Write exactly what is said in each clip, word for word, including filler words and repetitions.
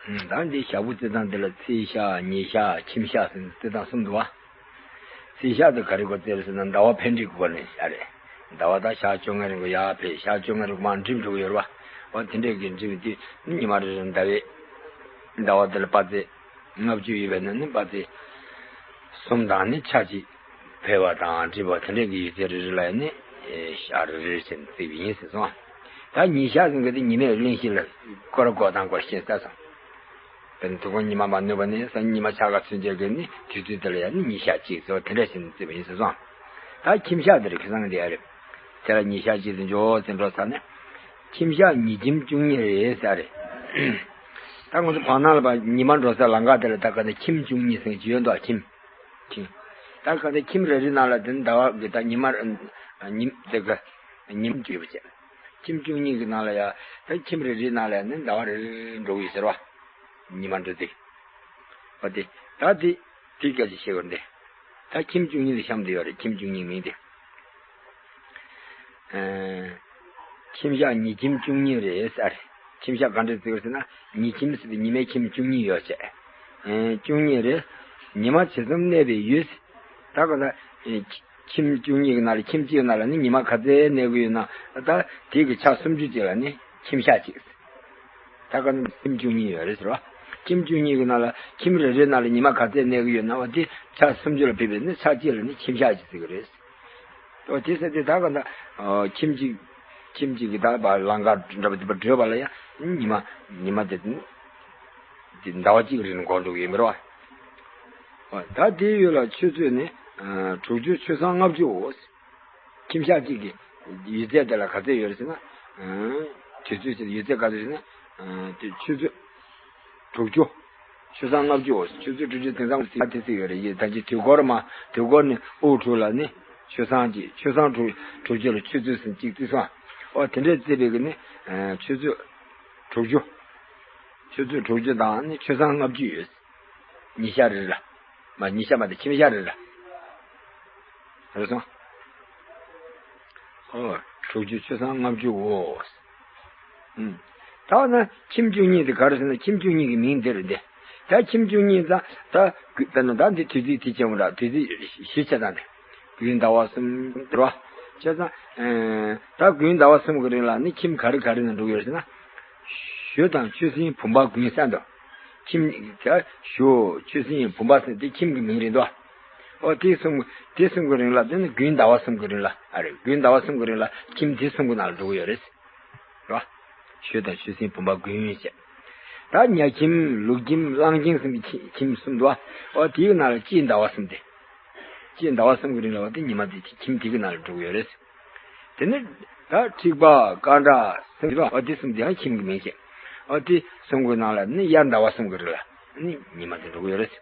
ད་འདི་ཞག་པོ་རྩི་སྟངས་འདི་ལ་ཚེས་ཞག་ཉི་ཞག་ཁྱིམ་ཞག་ཟེར་ནས་རྩི་སྟངས་གསུམ་འདུག་བ། ཚེས་ཞག་དེ་ག་རེ་གོ་རྩི་རེད་ཟེར་ན་ཟླ་བ་འཕེལ་འགྲིབ་ཀྱི་སྒོ་ནས་ཞག་རེད། ཟླ་བ་ད་ཞག་བཅོ་ལྔ་རིང་གི་ཡར་འཕེལ། ཞག་བཅོ་ལྔ་རིང་གི་མར་འགྲིབ་འགྲོ་གི་ཡོད་རེད་བ། འོ་དེ་འདྲས་ཀྱི་འགྲིབ་དུས་ཉི་མ་རེ་རེ་ཟླ་བའི་ཟླ་བ་དེ་ལ་པ་ཙེ་ལྔ་བཅུ་ཡོད་པས་ན་ནི་པ་ཙེ་གསུམ་དང་ནི་ཆ་གཅིག་འཕེལ་བ་དང་འགྲིབ་པ་དེ་འདྲས་ཀྱི་ཡུལ་ཚན་རེ་རེ་ལ་ནི་ཞག་རེ་རེ་བྱས་ནས་བརྩིས་པ་ཡིན་ཟེར་སོང་། ད་ཉི་ཞག་ཟེར་མཁན་དེ་ཉི་མའི་གླེང་གཞི་ལ་སྐོར་འགོད་དང་སྐོར་ཤེས་ས་སོང་། དཔེར་ན་དུས་འཁོར་ཉི་མ་མ་ནུབ་པ་ནས་སང་ཉིན་ཉི་མ་འཆར་ཀ་ཚུན་ཆད་ཀྱི་ནི་དུས་ཚོད་དེ་ལ་ཡང་ནི་ཉི་ཞག་གཅིག་ཟེར་བ་དེ་འདྲ་བྱས་ནས་བརྩིས་པ་ཡིན་ཟེར་སོང་། ད་ཁྱིམ་ཞག་དེ་རེད། ཁ་སང་དེ་ཡ་རེད། དེ་ལ་ཉི་ཞག་གཅིག་དེ་འཇོག་ཟེར་འགྲོ་ས་ནས། ཁྱིམ་ཞག་ཉི་ཁྱིམ་བཅུ་གཉིས་རེད་ཟེར་རེད། ད་ང་ཚོ་བར་སྣང་ལ་ཕར་ཉི་མ་འགྲོ་སའི་ལམ་ཁ་དེ་ལ་ད་ག་ནས་ཁྱིམ་བཅུ་གཉིས་ཟེར་གྱི་ཡོད་འདུག་ཁྱིམ། ཁྱིམ། ད་ག་ནས་ཁྱིམ་རེ་རེའི་ནང་ལ་དེ་ནི་ཟླ་བ་གི་ད་ཉི་མ། ཉིམ་དེ་ག་ཉིམ་བཅུ་ཡོད་པ་བྱས། ཁྱིམ་བཅུ་གཉིས་ཀྱི་ནང་ལ་ཡ། ད་ཁྱིམ་རེ་རེའི་ནང་ལ་ཡ་ནི་ཟླ་བ་རེ་རེ་འགྲོ་གི་ཡོད་ཟེར་བ། ཉི་མ་འགྲོ་དུས། འོ་དེ། ད་དེ། དེ་སྐད་ཆ་བཤད་དགོས་འདི། ད་ཁྱིམ་བཅུ་གཉིས་དེ་གཤམ་དུ་ཡོད་རེད། ཁྱིམ་བཅུ་གཉིས་མིང་དེ། ཨེ། ཁྱིམ་ཞག་ཉི་ཁྱིམ་བཅུ་གཉིས་རེད་ཟེར། ཁྱིམ་ཞག་ག་འདྲ་བརྩི་དགོས་ཟེར་ན་ཉི་ཁྱིམ་ཟེར་དུས་ཉི་མའི་ཁྱིམ་བཅུ་གཉིས་ཡོད་ཅེས། ཨེ། བཅུ་གཉིས་རེད། ཉི་མ་ཇི་ཙམ་གནས་པའི་ཡུལ། ད་ག་ད། ཨེ། ཁྱིམ་བཅུ་གཉིས་ཀྱི་ནང་ལ་ཁྱིམ་གཅིག་ནང་ལ་ནི་ཉི་མ་ག་ཚད་གནས་ཀྱི་ཡོད་ན། ད་དེ་གི་ཆ་སུམ་ཅུ་ཅིག་ལ་ནི་ཁྱིམ་ཞག་གཅིག། ད་ག་ནི་ཁྱིམ་བཅུ་གཉིས་ཡོད་རེད་ཟེར་བ། ཁྱིམ་བཅུ་གཉིས་ཀྱི་ནང་ལ་ཁྱིམ་རེ་རེའི་ནང་ལ་ཉི་མ་ག་ཚད་གནས་ཀྱི་ཡོད་ན་བ་དེ་ཆ་སུམ་ཅུ་ལ་ཕེབས་པས་ནི་ཆ་གཅིག་ལ་ནི་ཁྱིམ་ཞག་གཅིག་ཟེར་གྱི་རེད། ཨོ་དེ་ཟེར་དུས་ད་ག་ད། ཨོ་ཁྱིམ་གཅིག་ཁྱིམ་གཅིག་གི་ད་བ་ལམ་ཁ་འདྲ་པོ་དེ་བ་བགྲོད་པ་ལ་ཡང་ཉི་མ། ཉི་མ་དེ། དེ་ཟླ་བ་གཅིག་རིང་འགོར་འགྲོ་གི་ཡོད་མ་རེད་བ། ཨོ་ད་དེའི་ཡུལ་ལ་ཆུ་ཚོད་ནི། ཨ། དྲུག་ཅུ་ཆུ་སྲང་ལྔ་བཅུའོ། ཁྱིམ་ཞག་གཅིག་གི་ཡུལ་ཚད་དེ་ལ་ག་ཚད་ཡོད་རེད་ཟེར་ན། ཨ། དུས་ཚོད་ཟེར་ཡུལ་ཚད་ག་ཚོད་ཟེར་ན། ཨ། དེ་ཆུ་ཚོད་དྲུག་ཅུ། ཆུ་སྲང་ལྔ་བཅུའོ། ཆུ་ཚོད་དྲུག་ཅུ་དེང་སང་ཚིག་དེ་ཚིག་ཡོད་རེད། ཡིན་ད་ཅི་དུས་འཁོར་མ་དུས་འཁོར་ནི་དབུགས་དྲུག་ལ་ནི་ཆུ་སྲང་གཅིག་ཆུ་སྲང་དྲུག་དྲུག་ཅུ་ལ་ཆུ་ཚོད་ཟེར་གཅིག་བརྩི་སོང་། ཨོ་དེ་འདྲས་བརྩིས་པའི་གི་ནི། ཨ། ཆུ་ཚོད་དྲུག་ཅུ། ཆུ་ཚོད་དྲུག་ཅུ་དང་ནི་ཆུ་སྲང་ལྔ་བཅུ་ཡོད། ཉི་ཞག་རེ་རེ་ལ། མ་ཉི་ཞག་མ་དེ་ཁྱིམ་ཞག་རེ་རེ་ལ། རེད་སོང་། ཨོ། དྲུག་ཅུ་ཆུ་སྲང་ལྔ་བཅུའོ། ཨུམ། ད་ན་ཁྱིམ་བཅུ་གཉིས་དེ་ག་རེ་ཟེར་ན་ཁྱིམ་བཅུ་གཉིས་ཀྱི་མིང་དེ་རེད་དེ། ད་ཁྱིམ་བཅུ་གཉིས་ད་ད་དཔེར་ན་ད་འདི་དུས་ཚིགས་དེ་བྱས་པ་འདྲ། དུས་ཚིགས་བཞི་བྱས་ཙང་དེ། དགུན་ཟླ་བ་གསུམ་རེད་བ། བྱས་ཙང་། ཨེ། ད་དགུན་ཟླ་བ་གསུམ་གྱི་རིང་ལ་ནི་ཁྱིམ་ག་རེ་ག་རེ་ནང་འགྲོ་གི་ཡོད་ཟེར་ན། ཞོལ་དང་ཆུ་སྲིན་བུམ་པ་དགུན་གསུམ་དུ། ཁྱིམ། ད་ཞོལ་ཆུ་སྲིན་བུམ་པ་ཟེར་དེ་ཁྱིམ་གྱི་མིང་རེད་དོ། ཨོ་དེ་གསུམ། དེ་གསུམ་གྱི་རིང་ལ་དེ་ནི་དགུན་ཟླ་བ་གསུམ་གྱི་རིང་ལ། ཨ་རེ། དགུན་ཟླ་བ་གསུམ་གྱི་རིང་ལ་ཁྱིམ་དེ་གསུམ་གྱི་ནང་ལ་འགྲོ་གི་ཡོད་རེད། རོ། ཞོལ་དང་ཆུ་སྲིན་བུམ་པ་དགུན་བྱས། ད་ཉ་ཁྱིམ་ལུག་ཁྱིམ་གླང་ཁྱིམ་ཟེར་གྱི་ཁྱིམ་གསུམ་འདུག་བ། ཨོ་དེའི་ནང་ལ་དཔྱིད་ཟླ་བ་གསུམ་དེ། དཔྱིད་ཟླ་བ་གསུམ་གྱི་རིང་ལ་བ་དེ་ཉི་མ་དེ་ཁྱིམ་དེ་གི་ནང་ལ་འགྲོ་གི་ཡོད་རེད། དེ་ནི་ད་འཁྲིག་པ་སྐར་འདྲ་ཟེར་གྱི་རོ། ཨོ་དེ་གསུམ་དེ་ཡང་ཁྱིམ་གྱི་མིང་བྱས། ཨོ་དེ་གསུམ་གྱི་ནང་ལ་ནི་དབྱར་ཟླ་བ་གསུམ་གྱི་རིང་ལ་ནི་ཉི་མ་དེ་འགྲོ་གི་ཡོད་རེད།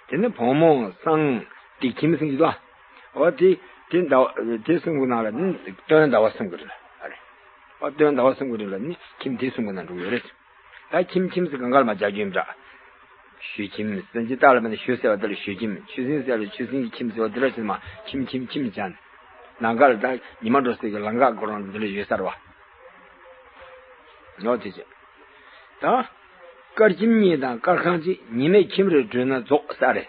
དེ་ནི་བོང་མོ་སྲང་སྟེགས་ཁྱིམ་ཟེར་གྱི་འདུག་ཨ། འོ་དེ། དེ་ཟླ་བ། དེ་གསུམ་གྱི་ནང་ལ་ནི་སྟོན་ཟླ་བ་གསུམ་གྱི་རིང་ལ་ཨ་རེ། འོ་སྟོན་ཟླ་བ་གསུམ་གྱི་རིང་ལ་ནི་ཁྱིམ་དེ་གསུམ་གྱི་ནང་འགྲོ་གི་ཡོད་རེད། ད་ཁྱིམ་ཁྱིམ་ཟེར་གང་ག་ལ་མ་སྦྱར་རྒྱུ་ཡིན་འདྲ། ཞོལ་ཁྱིམ་ཟེར་གྱི་རྟགས་ལ་མེད་ན་ཞོལ་ཟེར་བ་དེ་ལ་ཞོལ་ཁྱིམ། ཆུ་སྲིན་ཟེར་བ་ལ་ཆུ་སྲིན་གྱི་ཁྱིམ་ཟེར་བ་དེ་ལ་ཆུ་མ་ཁྱིམ་ཁྱིམ་ཁྱིམ་སྦྱར་ནས། ནམ་མཁའ་ལ་ད་ཉི་མ་འགྲོ་སའི་གི་ལམ་ཁ་སྐོར་རང་འདི་ལ་ཡོད་ས་རེད་བ། ནོ་དེ་བྱས། ད། སྐར་ཁྱིམ་གཉིས་དང་སྐར་ཁང་གཅིག་ཉི་མས་ཁྱིམ་རེ་བགྲོད་ན་རྫོགས་ས་རེད།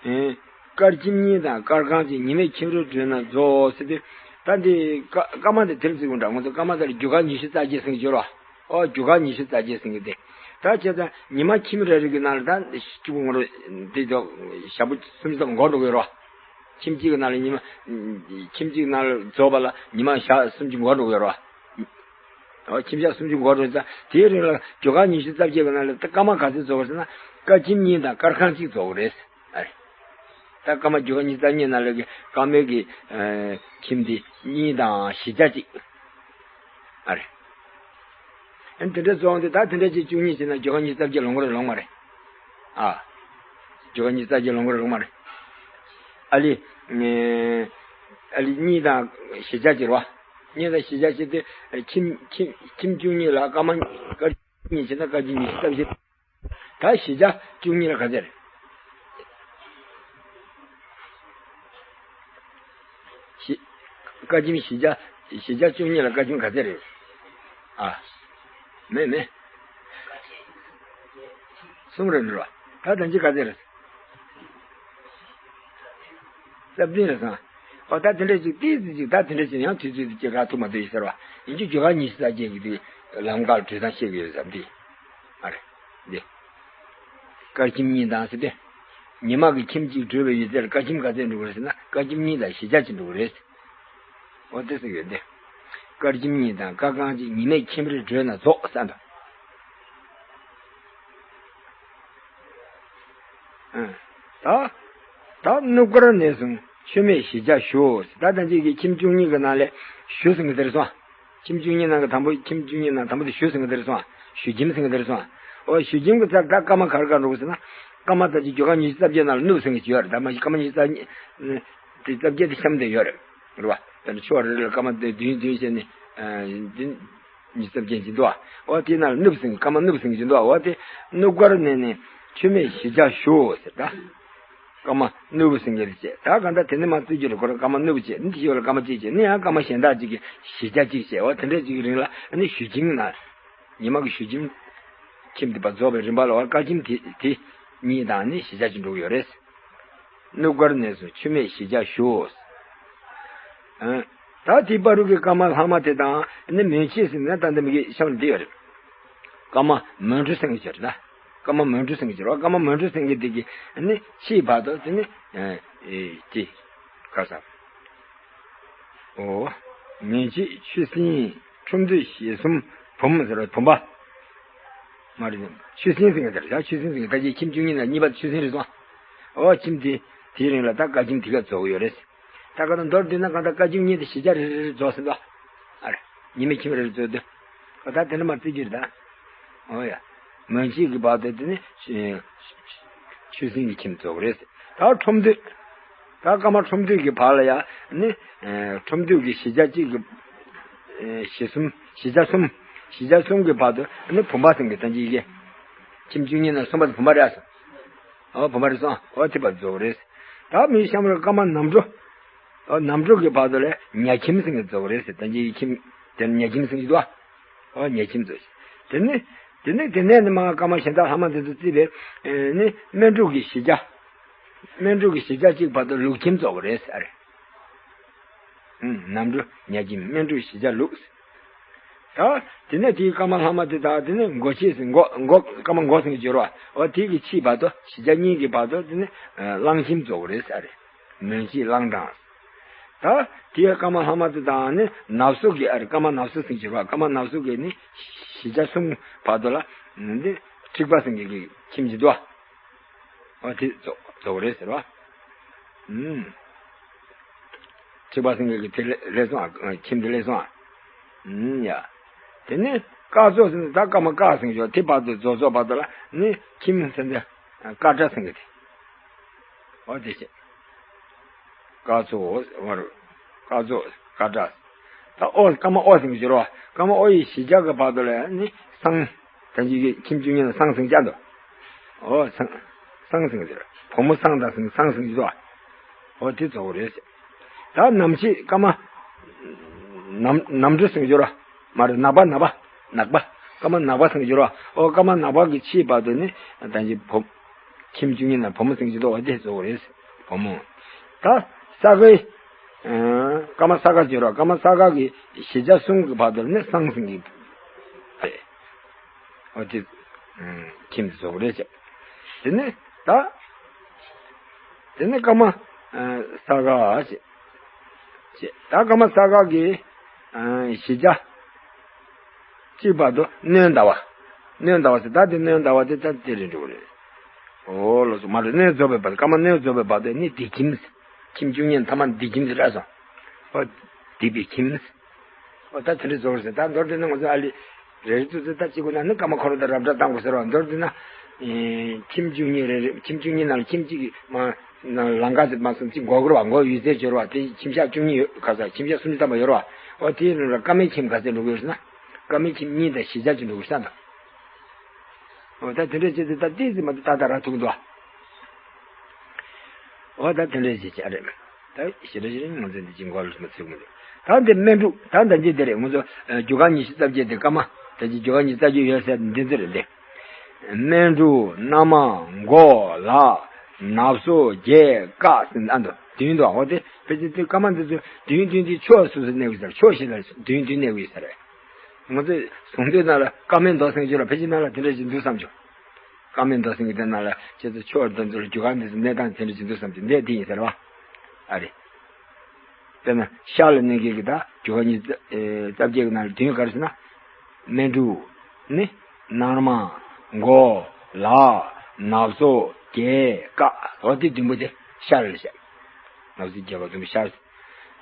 ཨེ། སྐར་ཁྱིམ་གཉིས་དང་སྐར་ཁང་གཅིག་ཉི་མས་ཁྱིམ་རེ་བགྲོད་ན་རྫོགས་ཟེར་དུས། ད་འདི་སྐར་སྐར་མ་དེ་དེར་བརྩི་དགོས་འདྲ། ང་ཚོ་སྐར་མ་དེ་ལ་རྒྱུ་སྐར་ཉི་ཤུ་རྩ་བརྒྱད་ཟེར་གྱི་ཡོད་རེད་བ། ཨོ་རྒྱུ་སྐར་ཉི་ཤུ་རྩ་བརྒྱད་ཟེར་གྱི་དེ། ད་བྱས་ཙང་ཉི་མ་ཁྱིམ་རེ་རེ་གི་ནང་ལ་ད་གཅིག་པུ་ངོ་རེ་འདི་ཚོ་ཞག་པོ་སུམ་ཅུ་ཙམ་འགོར་འགྲོ་གི་ཡོད་རེད་བ། ཁྱིམ་གཅིག་གི་ནང་ལ་ཉི་མ། ཁྱིམ་གཅིག་ནང་ལ་རྫོགས་པ་ལ་ཉི་མ་ཞག་སུམ་ཅུ་འགོར་འགྲོ་གི་ཡོད་རེད་བ། ཨོ་ཁྱིམ་ཞག་སུམ་ཅུ་འགོར་འགྲོ་ཙང་དེའི་རིང་ལ་རྒྱུ་སྐར་ཉི་ཤུ་རྩ་བརྒྱད་ཀྱི་ནང་ལ་ད་སྐར་མ་ག་ཚོད་རྫོགས་པ་ཟེར་ན། སྐར་ཁྱིམ་གཉིས་དང་སྐར་ཁང་གཅིག་རྫོགས་རེད། ཨ་རེ། ད་སྐར་མ་རྒྱུ་སྐར་ཉི་ཤུ་རྩ་གཉིས་ནང་ལ་གི་སྐར་མའི་གི། ཨ། ཁྱིམ་དེ་གཉིས་དང་བཞི་ཆ་གཅིག་ཨ་རེ། ཨ་ནི་དེ་འདྲ་རྫོགས་ཏེ་ད་དེ་འདྲ་ཅིག་བཅུ་གཉིས་བྱས་ན་རྒྱུ་སྐར་ཉི་ཤུ་རྩ་བརྒྱད་ལོངས་ཀྱི་རེད་ལོངས་མ་རེད། ཨ། རྒྱུ་སྐར་ཉི་ཤུ་རྩ་བརྒྱད་ལོངས་ཀྱི་རེད་ལོངས་མ་རེད། ཨ་ལི། ཨ་ལི་གཉིས་དང་བཞི་ཆ་གཅིག་རེད་བ། གཉིས་དང་བཞི་ཆ་གཅིག་དེ་ཁྱིམ་ཁྱིམ་ཁྱིམ་བཅུ་གཉིས་ལ་སྐར་མ་སྐར་གཉིས་བྱས་ན་སྐར་གཅིག་ཉི་ཤུ་རྩ་བཞི། ད་བཞི་ཆ་བཅུ་གཉིས་ལ་ག་ཚད་རེད། བཞི། སྐར་ཁྱིམ་བཞི་ཆ། བཞི་ཆ་བཅུ་གཉིས་ལ་སྐར་ཁྱིམ་ག་ཚད་རེད། ཨ། མེད་མེད། གསུམ་རེད་འགྲོ། ད་ད་ཅི་ག་ཚད་རེད། རྩ་བདུན་རེད་སོང་། ཨོ་ད་དེ་འདྲ་ཅིག་ཏིས་ཅིག་ད་དེ་འདྲ་ཅིག་ཡང་དུས་ཚོད་དེ་ཅིག་རག་ཐུབ་མ་ཐུབ་ཡིན་ཟེར་བ། ཡིན་གྱི་རྒྱུ་སྐར་ཉི་ཤུ་རྩ་བརྒྱད་ཀྱི་དུས་ལམ་ཁར་གྲོལ་སྟངས་བཤད་གི་ཡོད་ཟེར་བ་འདི། ཨ་རེ། འདི། སྐར་ཁྱིམ་གཉིས་དང་ཟེར་ཏེ། ཉི་མ་གི་ཁྱིམ་གཅིག་གྲོལ་བའི་ཡུལ་ཚད་ལ་སྐར་ཁྱིམ་ག་ཚད་འགྲོ་གི་རེད་ཟེར་ན་སྐར་ཁྱིམ་གཉིས་དང་བཞི་ཆ་གཅིག་འགྲོ་གི་རེད། འོ་དེ་ཟེར་གི་ཡོད་འདི། སྐར་ཁྱིམ་གཉིས་དང་སྐར་གང་གཅིག་ཉི་མའི་ཁྱིམ་རེ་གྲོལ་ན་རྫོགས་བསམ་པ། ཨ། ད། ད་སྣུབས་སྐར་ནས་བཟུང་མཆོད་མེ་བཞི་ཆ་ཞུ། ད་ལྟ་ཅིག་གི་ཁྱིམ་བཅུ་གཉིས་ཀྱི་ནང་ལས་ཞུ་ཟིན་གི་དེར་སོང་། ཁྱིམ་བཅུ་གཉིས་ནང་གི་དང་པོ་ཁྱིམ་བཅུ་གཉིས་ནང་དང་པོ་དེ་ཞུ་ཟིན་གི་དེར་སོང་། ཞུ་ཁྱིམ་ཟིན་གི་དེར་སོང་། ཨོ་ཞུ་ཁྱིམ་གི་ཚར་ད་སྐར་མ་ག་རེ་ག་རེ་འགྲོ་གི་ཟེར་ན། སྐར་མ་ད་ཅིག་རྒྱུ་སྐར་ཉི་ཤུ་རྩ་བརྒྱད་ནང་ལ་སྣུབས་ཟིན་གི་ཡོད་རེད། ད་མ་གཞི་སྐར་མ་ཉི་ཤུ་རྩ་གཉིས། དེ་རྩ་བརྒྱད་དེ་གཤམ་དེ་ཡོད་རེད། རེད་བ། དེ་ནི་ཕྱོགས་རེ་རེ་ལ་སྐར་མ་དེ་བདུན་བདུན་བྱས་ནས། ཨ། བདུན། ཉི་ཤུ་རྩ་བརྒྱད་ཅིག་འདུག་བ། འོ་དེ་ནང་ལ་སྣུབས་ཟིན་སྐར་མ་སྣུབས་ཟིན་གྱི་འདུག་བ། འོ་དེ་སྣུབས་སྐར་ནས་ནི་མཆོད་མེ་བཞི་ཆ་ཞུ་ཟེར་ད། སྐར་མ་སྣུབས་ཟིན་གྱི་རེད་བྱས། ད་གང་ལྟར་དེ་ནི་མ་བརྩི་རྒྱུ་རེད། ཁོ་རང་སྐར་མ་སྣུབས་བྱས་ནི་དེ་ཞོར་ལ་སྐར་མ་གཅིག་བྱས་ནི་ཡང་སྐར་མ་གཞན་དག་ཅིག་གི་བཞི་ཆ་གཅིག་བྱས། འོ་དེ་འདྲས་ཅིག་གི་རིང་ལ་ནི་ཞུ་ཁྱིམ་ན། ཉི་མ་གི་ཞུ་ཁྱིམ། ཁྱིམ་དེ་པ་རྫོགས་པའི་རིམ་པ་ལ་བར་སྐར་ཁྱིམ་དེ་དེ་གཉིས་དང་ནི་བཞི་ཆ་གཅིག་འགྲོ་གི་ཡོད་རེད། སྣུབས་སྐར་ནས་བཟུང་མཆོད་མེ་བཞི་ཆ་ཞུ། ཨ། ད་དེའི་བར་དུ་གི་སྐར་མ་ལྷག་མ་དེ་དང་ནི་མོན་ཕྱེད་ཟེར་ན་ད་འདི་མི་གི་གཤམ་ལ་འདི་ཡོད་རེད། སྐར་མ་མོན་གྲུ་ཟེར་གྱི་ཡོད་རེད་ད། སྐར་མ་མོན་གྲུ་ཟེར་གྱི་ཡོད་རེད། སྐར་མ་མོན་གྲུ་ཟེར་གྱི་འདི་གི་ནི་ཕྱེད་བར་དུ་དེ་ནི། ཨ། ཨེ། དེ། ག་ས། ཨོ། མོན་ཕྱེད་ཆུ་སྲིན་ཁྲོམ་སྡེ་ཞེ་གསུམ་བུམ་ཟེར་བ་བུམ་པ། མ་རེད། ཆུ་སྲིན་ཟེར་གྱི་དེ་རེད། ཆུ་སྲིན་ཟེར་གྱི་ད་ཅི་ཁྱིམ་བཅུ་གཉིས་ནང་གཉིས་པ་ཆུ་སྲིན་རེད་སོང་། ཨོ་ཁྱིམ་དེ་དེའི་རིང་ལ་ད་སྐར་ཁྱིམ་དེ་ག་རྫོགས་ཡོད་རེད། ད་ག་ད་མདོར་བསྡུས་ན་གང་ལྟར་སྐར་ཁྱིམ་གཉིས་དེ་བཞི་ཆ་རེ་རེ་རེ་རྫོགས་ཟིན་པ། ཨ་རེ། ཉི་མའི་ཁྱིམ་རེ་རེ་རྫོགས་དུས། ཨོ་ད་དེ་འདྲ་མ་བརྩི་རྒྱུ་རེད་ད། ཨོ་ཡ། མོན་ཕྱེད་ཀྱི་བར་དུ་དེ་ནི་ཆུ་སྲིན་གྱི་ཁྱིམ་རྫོགས་རེད། ད་ཁྲོམ་སྡེ། ད་སྐར་མ་ཁྲོམ་སྡེ་གི་བར་ལ་ཡ་ནི། ཨེ། ཁྲོམ་སྡེ་གི་བཞི་ཆ་གཅིག་གི། ཨེ། བཞི་གསུམ་བཞི་ཆ་གསུམ། བཞི་ཆ་གསུམ་གི་བར་དུ་ནི་བུམ་པ་ཟེར་གྱི་ད་ཅི་ཡི་གེ། ཁྱིམ་བཅུ་གཉིས་ནང་གསུམ་པ་དེ་བུམ་པ་རེད་ཨ། ཨོ་བུམ་པ་རེད་སོང་། ཨོ་དེ་བར་རྫོགས་རེད། ད་མི་གཤམ་ར་སྐར་མ་ནམ་གྲུ། ཨོ་ནམ་གྲུ་གི་བར་དུ་ལ་ཉ་ཁྱིམ་ཟེར་གྱི་རྫོགས་རེད་ཟེར། ད་ཅི་ཡི་ཁྱིམ་དེ་ཉ་ཁྱིམ་ཟེར་གྱི་འདུག་ཨ། ཨོ་ཉ་ཁྱིམ་རྫོགས། དེ་ནི། དེ་ནི་དེ་ནས་ནི་མ་སྐར་མ་གཞན་དག་ལྷག་མ་དེ་ཚོ་བརྩིས་པས། ཨེ་ནི་སྨན་འབྲུ་གི་བཞི་ཆ། སྨན་འབྲུ་གི་བཞི་ཆ་གཅིག་བར་དུ་ལུག་ཁྱིམ་རྫོགས་པ་རེད་ཟེར། ཨུམ། ནམ་གྲུ་ཉ་ཁྱིམ་སྨན་འབྲུ་བཞི་ཆ་ལུག་ད་དེ་ནས་དེའི་སྐར་མ་ལྷག་མ་དེ་དག་དེ་ནི་མགོ་ཕྱེད་ཟེར། མགོ་མགོ་སྐར་མ་མགོ་ཟེར་གྱི་ཡོད་རེད་བ། འོ་དེ་གི་ཕྱེད་བར་དུ་བཞི་ཆ་གཉིས་ཀྱི་བར་དུ་དེ་ནི་གླང་ཁྱིམ་རྫོགས་པ་རེད་ཟེར། མོན་ཕྱེད་གླང་དང་། ད་དེའི་སྐར་མ་ལྷག་མ་དེ་དག་ནི་ནབ་སོ་གི། ཨ་རེ། སྐར་མ་ནབ་སོ་ཟེར་གྱི་ཡོད་རེད་བ། སྐར་མ་ནབ་སོ་གི་ནི་བཞི་ཆ་གསུམ་བར་དུ་ལ་འདི་འཁྲིག་པ་ཟེར་གྱི་གི་ཁྱིམ་གྱི་འདུག་བ། ཨོ་དེ་རྫོགས་རྫོགས་རེད་ཟེར་བ། ཨུམ། འཁྲིག་པ་ཟེར་གྱི་དེ་ལས་སོང་ཨ། ཁྱིམ་དེ་ལས་སོང་ཨ། ཨུམ་ཡ། དེ་ནས་སྐར་རྫོགས་ཟེར་ནས་ད་སྐར་མ་སྐར་ཟེར་གྱི་ཡོད། དེ་བར་དུ་རྫོགས་རྫོགས་བར་དུ་ལ་ནི་ཁྱིམ་ཟེར་ནས་སྐར་འདྲ་ཟེར་གྱི་དེ། ཨོ་དེ་བྱས། སྐར་ཚོགས་བར། སྐར་ཚོགས་སྐར་འདྲ། ད་ཨོ་སྐར་མ་ཨོ་ཟེར་གྱི་ཡོད་རེད་བ། སྐར་མ་ཨོ་ཡི་བཞི་ཆ་གི་བར་དུ་ལ་ནི་སྲང་། ད་ཅི་གི་ཁྱིམ་བཅུ་གཉིས་ནང་སྲང་ཟེར་གྱི་འདུག་ཨོ་སྲང་། སྲང་ཟེར་གྱི་འདུག་བུ་མོ་སྲང་དང་ཟེར་སྲང་ཟེར་གྱི་འདུག་ཨོ་དེ་རྫོགས་རེད། ད་ནམ་ཕྱེད་སྐར་མ། ནམ་ནམ་གྲུ་ཟེར་གྱི་ཡོད་རེད་བ། མ་རེད། ནག་པ་ནག་པ། ནག་པ། སྐར་མ་ནག་པ་ཟེར་གྱི་ཡོད་རེད་བ། ཨོ་སྐར་མ་ནག་པ་གི་ཕྱེད་བར་དུ་ནི་ད་ཅི་བུ། ཁྱིམ་བཅུ་གཉིས་ནང་བུ་མོ་ཟེར་གྱི་འདུག་ཨོ་དེ་རྫོགས་རེད། བུ་མོ། ད་ས་གའི། ཨ། སྐར་མ་ས་ག་ཟེར་གྱི་ཡོད་རེད་བ། སྐར་མ་ས་ག་གི་བཞི་ཆ་གསུམ་གྱི་བར་དུ་ནི་སྲང་ཟེར་གྱི། ཨོ་དེ། ཨ། ཁྱིམ་དེ་རྫོགས་རེད་བྱས། དེ་ནས་ད། དེ་ནས་སྐར་མ། ཨ། ས་ག་བྱས། བྱས། ད་སྐར་མ་ས་ག་གི། ཨ། བཞི་ཆ་གཅིག་བར་དུ་སྣྲོན་ཟླ་བ། སྣྲོན་ཟླ་བ་ཟེར། ད་དེ་སྣྲོན་ཟླ་བ་དེ་ད་དེ་རེད་འགྲོ་གི་རེད། ཨོ་ལགས་སོ། མ་རེད། སྣྲོན་རྫོགས་པའི་བར། སྐར་མ་སྣྲོན་རྫོགས་པའི་བར་དུ་ནི་བདེ་ཁྱིམ། ཁྱིམ་བཅུ་གཉིས་ཐ་མ་བདེ་ཁྱིམ་ཟེར་ར་སོང་། ཨོ། བདེ་བའི་ཁྱིམ། ཨོ་ད་དེ་འདྲ་རྫོགས་རེད་ཟེར། ད་མདོར་བསྡུས་ན་ང་ཚོ་ཨ་ལི། རེ་རེ་ཙུ་ཙུ་ད་གཅིག་པུ་ན་ནི་སྐར་མ་འཁོར་ལོ་དང་རབ་བསྒྲགས་བཏང་དགོས་ཟེར་བ། མདོར་བསྡུས་ན། ཨེ། ཁྱིམ་བཅུ་གཉིས་རེ་རེ། ཁྱིམ་བཅུ་གཉིས་ནང་ལ་ཁྱིམ་གཅིག་གི་མ། ནང་ལམ་ཁ་ཙམ་མ་སོང་ཅིག་འགོ་དགོས་རེད་བ། འགོ་ཡུལ་ཚད་འབྱོར་བ་དེ་ཁྱིམ་ཞག་བཅུ་གཉིས་ཡོད་ག་ས། ཁྱིམ་ཞག་སུམ་ཅུ་ཐམ་པ་ཡོད་རེད་བ། ཨོ་དེའི་ནང་ལ་སྐར་མའི་ཁྱིམ་ག་ཚད་འགྲོ་གི་ཡོད་ཟེར་ན། སྐར་མའི་ཁྱིམ་གཉིས་དང་བཞི་ཆ་ཅིག་འགྲོ་གི་ཡོད་ཟེར་ན། ཨོ་ད་དེ་འདྲས་བྱས་ཏེ་ད་ཏིས་ཙི་མ་ཏི་ཏག་ཏག་རག་ཐུབ་འདུག་ཨ། ཨོ་ད་དེ་འདྲས་བྱས་བྱས་རེད། ད་ཞེ་དྲག་ཞེ་དྲག་ང་ཚོ་འདི་ཅིག་འགོ་ལ་མ་ཚུགས་མི་འདུག་ད་འདི་སྨན་འབྲུ་ད་ད་འདི་འདི་རེད། ང་ཚོ་རྒྱུ་སྐར་ཉི་ཤུ་རྩ་བརྒྱད་དེ་སྐར་མ་ད་ཅིག་རྒྱུ་སྐར་ཉི་ཤུ་རྩ་བརྒྱད་ཡོད་ཟེར་འདི་ཚོ་རེད་འདི། སྨན་འབྲུ། སྣ་མང་། མགོ། ལག། ནབ་སོ། རྒྱས། བཀག་ཟེར་ཨ་འདུག་བདུན་འདུག་འོ་དེ་བེད་སྤྱད་དེ་སྐར་མ་འདི་ཚོ་བདུན་བདུན་དེ་ཕྱོགས་སོ་སོ་གནས་དགོས་ཟེར། ཕྱོགས་བཞི་ལ་བདུན་བདུན་གནས་དགོས་ཟེར། ང་ཚོས་གཟུངས་བསྟོད་ནང་ལ་སྐར་མའི་མདོ་སེང་ཆུང་ལ་ཕལ་ཆེར་ནང་ལ་དེ་འདྲ་ཞིག་འདུག་བསམ་བྱུང་། སྐར་མའི་མདོ་སེང་གི་དེ་ནང་ལ་ཁྱེད་ཚོ་ཕྱོགས་འདི་ཚོ་ལ་རྒྱུ་སྐར་འདི་ཚོ་གནས་སྟངས་དེ་འདྲ་ཞིག་འདུག་བསམ་བྱུང་། འདས་དེ་ཡིན་ཟེར་བ། ཨ་རེད། དཔེར་ན་ཤར་ལ་གནས་མཁན་གྱི་ད་རྒྱུ་སྐར་ཉི་ཤུ་རྩ་བརྒྱད་ཀྱི་ནང་ལ་བདུན་ག་རེ་ཟེར་ན། སྨན་འབྲུ། ནི། སྣ་མང་། མགོ། ལག། ནབ་སོ། རྒྱས། བཀག་འོ་དེ་བདུན་པོ་དེ་ཤར་ལ་བཤད། ནབ་སོ་རྒྱས་བཀག་བདུན་པོ་ཤར།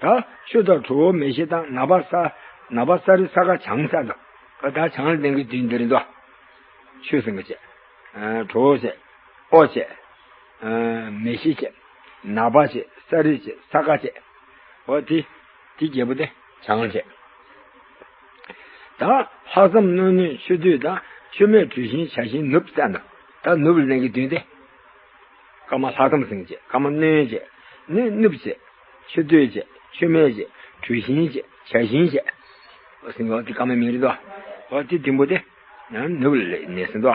ད་ཆུ་དང་དྲོ་བོ་མེ་ཤེལ་དང་ནག་པ་ས། ནག་པ་ས་རི་ས་ག་བྱང་ས་དང་། ད་བྱང་ལ་གནས་མཁན་བདུན་འདི་རེད་དོ། ཆུ་ཟེར་མཁན་བྱས། དྲོ་བོ་བྱས། ཨོ་བྱས། མེ་ཤེལ་བྱས། ནག་པ་བྱས། ས་རི་བྱས། ས་ག་བྱས། འོ་དེ། དེ་བརྒྱད་པོ་དེ་བྱང་བྱས། ད་ལྷག་བསམ་སྣོད་ནུས་ཆུ་འདུས་དང་། ཆུ་སྨད་གྲུ་བཞིན་བྱ་བཞིན་ནུབ་ཟེར་འདུག་ད་ནུབ་ལ་གནས་མཁན་བདུན་དེ། སྐར་མ་ལྷག་བསམ་ཟེར་མཁན་བྱས། སྐར་མ་སྣོད་བྱས། ནི་ནུབ་བྱས། ཆུ་སྟོད་བྱས། ཆུ་སྨད་བྱས། གྲུ་བཞིན་བྱས། བྱ་བཞིན་བྱས། ཟེར་བ་དེ་སྐར་མའི་མིང་རེད་དོ། འོ་དེ་བདུན་པོ་དེ་ཡང་ནུབ་ལ་གནས་ཟིན་དོ།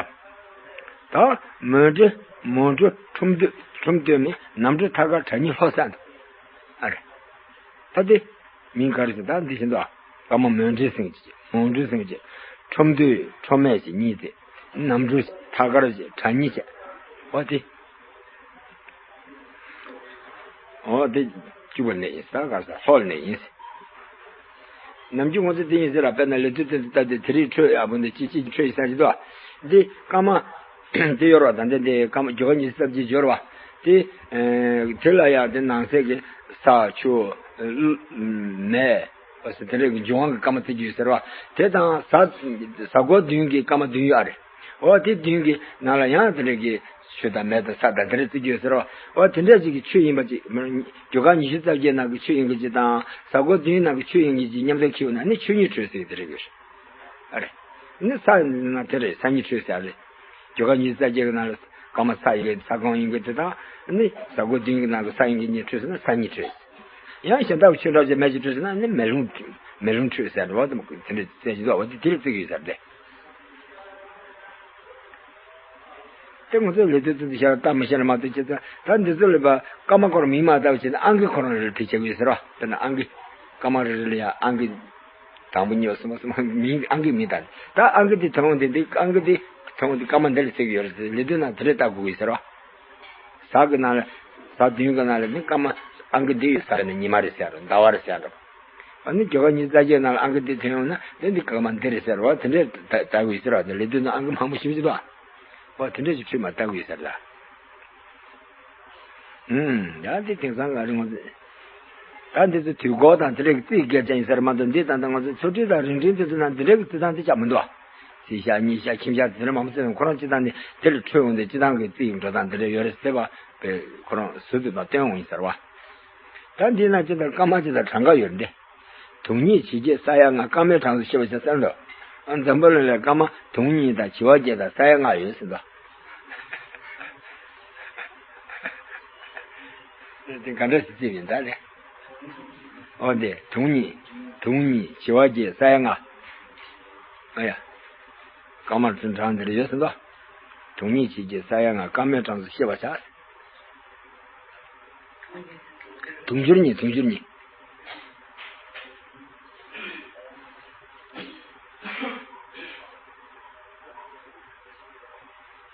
ད་མོན་གྲུ། མོན་གྲུ། ཁྲོམ་སྟོད། ཁྲོམ་སྟོད་མེ། ནམ་གྲུ། ཐ་སྐར། གྲ་སྙི། ལྷོ་ས་འདུག་ཨ་རེ། ད་དེ་མིང་ག་རེ་ཟེར། ད་འདི་བཞིན་དུ་སྐར་མ་མོན་གྲུ་ཟེར་གྱི། མོན་གྲུ་ཟེར་གྱི། ཁྲོམ་སྟོད། ཁྲོམ་སྨད་ཟེར་གཉིས་ཏེ། ནམ་གྲུ། ཐ་སྐར་ཟེར། གྲ་སྙི་ཟེར། འོ་དེ། འོ་དེ་བཅུ་པ་ནས་ཡིན་ས། ག་ས་ལྷོ་ནས་ཡིན་ས། ནམ་རྒྱུན་ང་ཚོ་དེ་ཡིན་ཟེར་ལ། དཔེར་ན་ལོ་དུས་དེ་ཚོ་ལྟ་དུས་དེ་རིང་འཕྲོད་ཡག་པོ་འདི་ཅི་ཅི་འཕྲོད་ཡིན་ས་ཞིག་འདུག་འདི་སྐར་མ་དེ་ཡོད་རེད་བ། ད་འདི་འདི་སྐར་མ་རྒྱུ་སྐར་ཉི་ཤུ་རྩ་བརྒྱད་ཡོད་རེད་བ། དེ། དེ་ལ་ཡང་དེ་ནང་གསེས་ཀྱི་ས་ཆུ་མེ། འོ་ཟེར་དེ་འདྲའི་འབྱུང་བ་གི་སྐར་མ་བརྩི་རྒྱུ་ཡོད་ཟེར་བ། དེ་དང་གཟའ། གཟའ་འཁོར་བདུན་གྱི་སྐར་མ་བདུན་ཡོད་རེད། འོ་དེ་བདུན་གྱི་ནང་ལ་ཡང་དེ་འདྲའི་གི་ཆུ་དང་མེ་དང་ས་དང་དེ་འདྲ་བརྩི་རྒྱུ་ཡོད་ཟེར་བ། འོ་དེ་འདྲ་ཅིག་གི་ཆུ་ཡིན་པ་ཅིག་རྒྱུ་སྐར་ཉི་ཤུ་རྩ་བརྒྱད་ནང་གི་ཆུ་ཡིན་གྱི་ཅིག་དང་གཟའ་འཁོར་བདུན་ནང་གི་ཆུ་ཡིན་གྱི་ཅིག་མཉམ་དུ་འཁྱེར་ན་ནི་ཆུ་གཉིས་འཕྲོད་ཟེར་དེ་རེད་གི། ཨ་རེད། ནི་ས་ན་དེ་རེད། ས་གཉིས་འཕྲོད་ཟེར་རེད། རྒྱུ་སྐར་ཉི་ཤུ་རྩ་བརྒྱད་ཀྱི་ནང་ལ་སྐར་མ་ས་ཡིན་གྱི་ས་ཁོངས་ཡིན་གྱི་དེ་དང་ནི་གཟའ་འཁོར་བདུན་གྱི་ནང་གི་ས་ཡིན་གྱི་གཉིས་འཕྲོད་ཟེར་ན་ས་གཉིས་འཕྲོད། ཡང་གཞན་དག་ཆུ་འདྲ་བྱས་མེ་གཅིག་འཕྲོད་ཟེར་ན་ནི་མེ་རླུང་། མེ་རླུང་འཕྲོད་ཟེར་རེད་བ། དེ་འདྲ་རྩེ་གཅིག་འདུག་བ། དེ་དེ་རེད་བརྩི་གི་ཡོད་ཟེར་ཏེ། དེ་ང་ཚོས་ལོ་དུས་ཚོད་དུ་ཤར་ལྟ་མི་ཤར་མ་གཏོགས་ཁྱེད་ཚོ་ད་འདི་ཚོ་ལ་ཡ་སྐར་མ་སྐོར་མིང་མ་བཏགས་བྱས་ན་ཨང་ཀི་ཁོ་རང་རེ་རེ་དེ་བྱེད་དགོས་ཟེར་བ། དཔེར་ན་ཨང་ཀི། སྐར་མ་རེ་རེ་ལ་ཡ་ཨང་ཀི། དང་པོ་གཉིས་པ་གསུམ་པ་གསུམ་པ་མིང་ཨང་ཀི་མིང་བཏགས། ད་ཨང་ཀི་དེ་ཐུན་མོང་དེ་འདི་ཨང་ཀི་དེ་ཐུན་མོང་དེ་སྐར་མ་འདི་ལ་བརྩི་གི་ཡོད་རེད་ཟེར། ལོ་དུས་ནང་དེ་རེ་བཏགས་དགོས་ཀྱི་ཟེར་བ། གཟའ་གི་ནང་ལ། གཟའ་བདུན་གི་ནང་ལ་ནི་སྐར་མ་ཨང་ཀི་འདི་ཡོད་ས་རེད་ན་ཉི་མ་རེད་ཟེར་རོ། ཟླ་བ་རེད་ཟེར་རོ། ཨ་ནི་རྒྱུ་སྐར་ཉི་ཤུ་རྩ་བརྒྱད་ནང་ལ་ཨང་ཀི་འདི་ཐོན་ཡོང་ན་དེ་འདི་སྐར་མ་འདི་རེད་ཟེར་བ། དེ་འདྲས་ད་ལྟ་དགོས་ཟེར་བ། དེ་ལོ་དུས་ནང་ཨང་ཀི་མང་པོ་ཞིག་ཅིག་འདུག་ཨ། དེ་འདྲས་ཀྱི་ཁྲིད་མ་ལྟ་དགོས་ཟེར་ད། ཨུམ། ཡང་དེ་དེང་སང་ག་རེ་ངོ་ཚ། ད་འདི་ཚོ་དུས་འཁོར་དང་དེ་རིགས་རྩིས་སྐད་ཆ་ཡིན་ཟེར་མ་གཏོགས། འདི་ད་ལྟ་ང་ཚོ་ཆོ་འཕྲུལ་དང་རིགས་འཕྲུལ་དེ་ཚོ་ནང་འདི་འདྲས་ཀྱི་རྩི་སྟངས་དེ་ཆགས་མི་འདུག་ཨ། རྩིས་ཞག་གཉིས་ཞག་ཁྱིམ་ཞག་དེ་འདྲ་མང་པོ་བརྩི་ཡོང་། ཁོ་རང་སྤྱི་བཏང་ནི་དེ་ལ་འཕྲོད་འོང་དེ་སྤྱི་བཏང་གི་རྩིས་འགྲོ་སྟངས་དེ་འདྲ་ཡོད་རེད་ཟེར་བ་པས་ཁོ་རང་ཟུར་དུ་ད་སྟོན་འོང་ཡིན་ཟེར་བ། ད་འདི་ན་ཅི་ལྟར་སྐར་མ་ཅི་ལྟར་གྲངས་ཀ་ཡོད་འདི། དུང་གཉིས་བྱེ་བརྒྱད་ས་ཡ་ལྔ། སྐར་མའི་གྲངས་སུ་ཤེས་པར་བྱ་ཟེར་འདུག་ཨ། འཛམ་བུ་གླིང་ལ་སྐར་མ་དུང་གཉིས་དང་བྱེ་བ་བརྒྱད་དང་ས་ཡ་ལྔ་ཡོད་ཟེར་འདུག་དེ་ག་འདྲ་ཞིག་བརྩིས་ཡིན་ད་ལེ། ཨོ་དེ་དུང་གཉིས། དུང་གཉིས་བྱེ་བ་བརྒྱད་ས་ཡ་ལྔ། ཨ་ཡ། སྐར་མ་གྲངས་འདིར་ཡོད་ཟེར་འདུག་དུང་གཉིས་བྱེ་བརྒྱད་ས་ཡ་ལྔ། སྐར་མའི་གྲངས་སུ་ཤེས་པར་བྱ། དུང་ཕྱུར་གཉིས། དུང་ཕྱུར་གཉིས།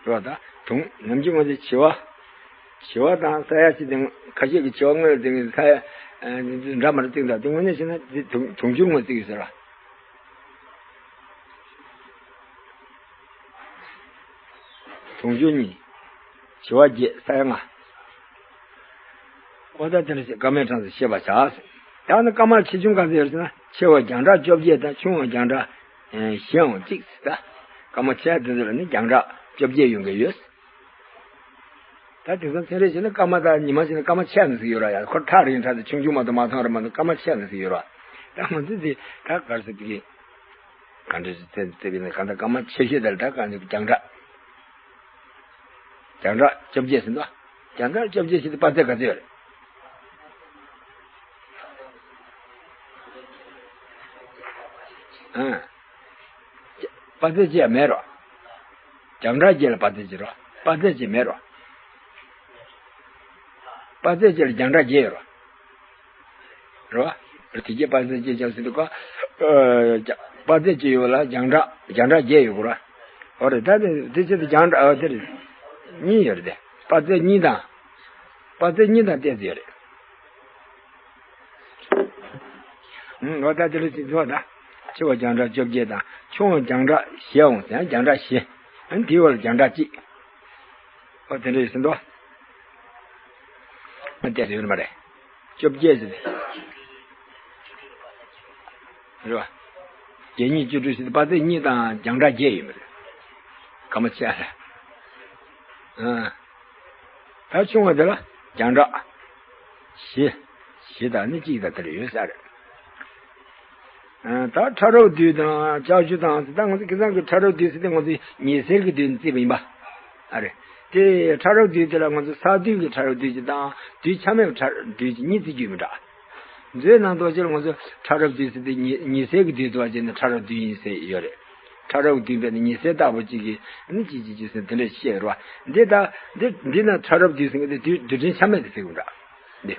རེད་བ། ད་དུང་ནམ་རྒྱུན་ང་ཚོས་བྱེ་བ། བྱེ་བ་དང་ས་ཡ་ཅིག་དེ་ཁ་ཤས་ཀྱིས་བྱེ་བ་དངོས་ལ་བརྩི་གི། ས་ཡ་འདྲ་མི་འདྲ་བརྩི་གི། ད་དེ་དངོས་གནས་བྱས་ན་དེ་དུང་དུང་ཕྱུར་ངོས་བརྩི་གི་ཟེར་བ། དུང་ཕྱུར་གཉིས། བྱེ་བ་བརྒྱད་ས་ཡ་ལྔ། ཨོ་ད་དེ་འདྲ་ཞིག་སྐར་མའི་གྲངས་སུ་ཤེས་པར་བྱ། ཡང་ན་སྐར་མ་ཆེ་ཆུང་ག་ཚོད་ཡོད་ཟེར་ན། ཆེ་བ་རྒྱང་གྲགས་བཅོ་བརྒྱད་དང་ཆུང་བ་རྒྱང་གྲགས་བཞིའམ་གཅིག་ཟེར། ད་སྐར་མ་ཆེ་བ་དེ་ཚོ་ལ་ནི་རྒྱང་གྲགས་བཅོ་བརྒྱད་ཡོང་གི་ཡོད། ད་དེང་སང་ཚན་རིག་བྱས་ན་སྐར་མ་དང་ཉི་མ་བྱས་ན་སྐར་མ་ཆེ་བ་ཟིག་ཡོད་ར། ཡ་ཁོ་ཐག་རིང་དྲགས་ཏེ་ཆུང་ཆུང་མ་གཏོགས་མ་མཐོང་ར། མ་གཏོགས་སྐར་མ་ཆེ་བ་ཟིག་ཡོད་ར། ད་ང་ཚོ་འདི་ད་གར་ཟེར་དེ་གི། ག་འདྲ་ཞིག་བཙལ་བཙལ་བས་ན་གང་ལྟར་སྐར་མ་ཆེ་ཤོས་དེ་ལ་ད་གང་ནས་རྒྱང་གྲགས། རྒྱང་གྲགས་བཅོ་བརྒྱད་ཟིན་ཏོ། རྒྱང་གྲགས་བཅོ་བརྒྱད་ཞིག་ཏུ་དཔག་ཚད་ག་ཚོད་ཡོད་རེད། ཨང་། དཔག་ཚད་ཅི་ཡང་མེད་རོ། རྒྱང་གྲགས་བརྒྱད་ལ་དཔག་ཚད་གཅིག་རོ། དཔག་ཚད་གཅིག་མེད་རོ། དཔག་ཚད་གཅིག་ལ་རྒྱང་གྲགས་བརྒྱད་ཡོད་རོ། རོ། དེ་རྗེས་དཔག་ཚད་གཅིག་བྱས་ཟེར་དུས་ཀ། ཨ། དཔག་ཚད་གཅིག་ཡོད་ལ་རྒྱང་གྲགས་རྒྱང་གྲགས་བརྒྱད་ཡོད་དགོས་རོ། འོ་རེད། ད་དེ་དེ་ཕྱིར་དུ་རྒྱང་གྲགས། ཨ། དེ་རེད། གཉིས་ཡོད་རེད་དེ། དཔག་ཚད་གཉིས་དང་། དཔག་ཚད་གཉིས་དང་ཏོག་ཙམ་ཡོད་རེད། ཨང་། འོ་ད་དེ་ལ་ཅིག་འདུག་ད། ཆེ་བ་རྒྱང་གྲགས་བཅོ་བརྒྱད་དང་ཆུང་བ་རྒྱང་གྲགས་བཞི་འོང་ཟེར་ན་རྒྱང་གྲགས་བཞི། ཨ་ནི་དེའི་འོག་ལ་རྒྱང་གྲགས་གཅིག་འོ་དེ་འདྲ་ཡོད་ཟེར་འདུག་ཨ་ཏོག་ཙམ་ཡོད་མ་རེད། བཅོ་བརྒྱད་ཟེར། རེད་བ། བརྒྱད་གཉིས་བཅུ་དྲུག་ཟེར་དུས་དཔག་ཚད་གཉིས་དང་རྒྱང་གྲགས་བརྒྱད་ཡོད་མ་རེད། ག་མ་ཆེ་ཨ་རེད། ཨང་། ད་ཆུང་བ་དེ་ལ་རྒྱང་གྲགས་བཞི། བཞི་དང་ནི་གཅིག་དང་དེ་འདྲ་ཡོད་ས་རེད། ཨང་། ད་ཕྲ་རབ་བསྡུས་དང་ལྕགས་ཀྱུ་དང་ཟེར། ད་ང་ཚོ་ཁ་སང་གི་ཕྲ་རབ་བསྡུས་ཟེར་དེ་ང་ཚོ་ཉི་ཟེར་གྱི་བསྡུས་ནས་བརྩིས་པ་ཡིན་པ། ཨ་རེད། དེ་ཕྲ་རབ་བསྡུས་དེ་ལ་ང་ཚོ་ས་བསྡུས་ཀྱི་ཕྲ་རབ་བསྡུས་ཀྱི་དང་དུས་ཆ་མེད་པའི་ཕྲ་རབ་བསྡུས་ཀྱི་གཉིས་བརྩི་རྒྱུ་མི་འདྲ། མཛོད་ནང་དུ་སྤྱིར་ང་ཚོ་ཕྲ་རབ་བསྡུས་ཟེར་དེ་ཉི་ཉི་ཟེར་གྱི་བསྡུས་དུ་བ་བྱས་ནས་ཕྲ་རབ་བསྡུས་ཡིན་ཟེར་ཡོད་རེད། ཕྲ་རབ་བསྡུས་པས་ནི་ཉི་ཟེར་ལྟ་བུ་གཅིག་གིས་ནི་གཅིག་གཅིག་གཅིག་ཟེར་དེ་འདྲ་བཤད་རོ། འདི་ལྟ་འདི་འདི་ན་ཕྲ་རབ་བསྡུས་ཟེར་མཁན་དེ་བསྡུས་བསྡུས་ཕྲན་ཆ་མེད་དེ་ཟེར་གྱི་འདྲ། འདི།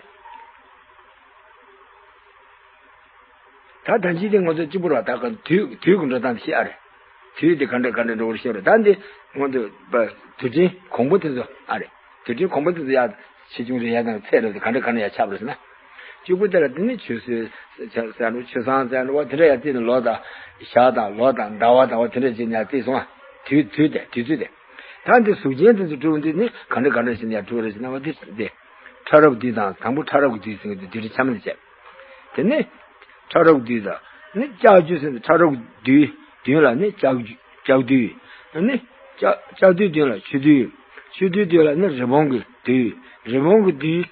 ད་ད་ཅི་དེ་ང་ཚོ་གཅིག་པུ་ར་ད་ག་དུས་དུས་ཀྱི་འགྲོ་སྟངས་དེ་ཤེས་ཨ་རེད། དུས་དེ་ག་འདྲ་ག་འདྲ་འགྲོ་བར་ཤེས་རེད། ད་འདི་ང་ཚོ་པ་དུས་དྲན་གོང་པོ་དེ་ཚོ་ཨ་རེད། དུས་དྲན་གོང་པོ་དེ་ཚོ་ཡ་ཆེ་ཆུང་རེ་ཡ་དང་ཚད་རེ་ག་འདྲ་ག་འདྲ་ཡ་ཁྱབ་རེད་ཟེར་ན། གཅིག་པུ་དེ་ལ་དེ་ནི་ཆུ་ཚོད་ཟེར་འགྲོ། ཆུ་སྲང་ཟེར་འགྲོ་བ་དེ་འདྲ་ཡ་བརྩིས་ནས་ལོ་དང་ཞག་དང་ལོ་དང་ཟླ་བ་དང་བ་དེ་འདྲ་བྱས་ནས་ཡ་བརྩིས་སོང་ཨ། དུས་དུས་དེ་དུས་ཚོད་དེ། ད་འདི་གཟུགས་ཅན་དེ་ཚོ་གྲུབ་འདི་ནི་ག་འདྲ་ག་འདྲ་བྱས་ནས་ཡ་གྲུབ་རེད་ཟེར་ན་བ་དེ་དེ། ཕྲ་རབ་བསྡུས་དང་དང་པོ་ཕྲ་རབ་ཀྱི་བསྡུས་ཟེར་གྱི་འདུག་དེ་རིགས་ཆ་མེད་བྱས། དེ་ནས་ཕྲ་རབ་བསྡུས་དང་ནི་ལྕགས་ཀྱུ་ཟེར་ནས་ཕྲ་རབ་བསྡུས་བདུན་ལ་ནི་ལྕགས་ཀྱུ་ལྕགས་བསྡུས། ནི་ལྕགས་ལྕགས་བསྡུས་བདུན་ལ་ཆུ་བསྡུས། ཆུ་བསྡུས་བདུན་ལ་ནི་རི་བོང་གི་བསྡུས། རི་བོང་གི་བསྡུས།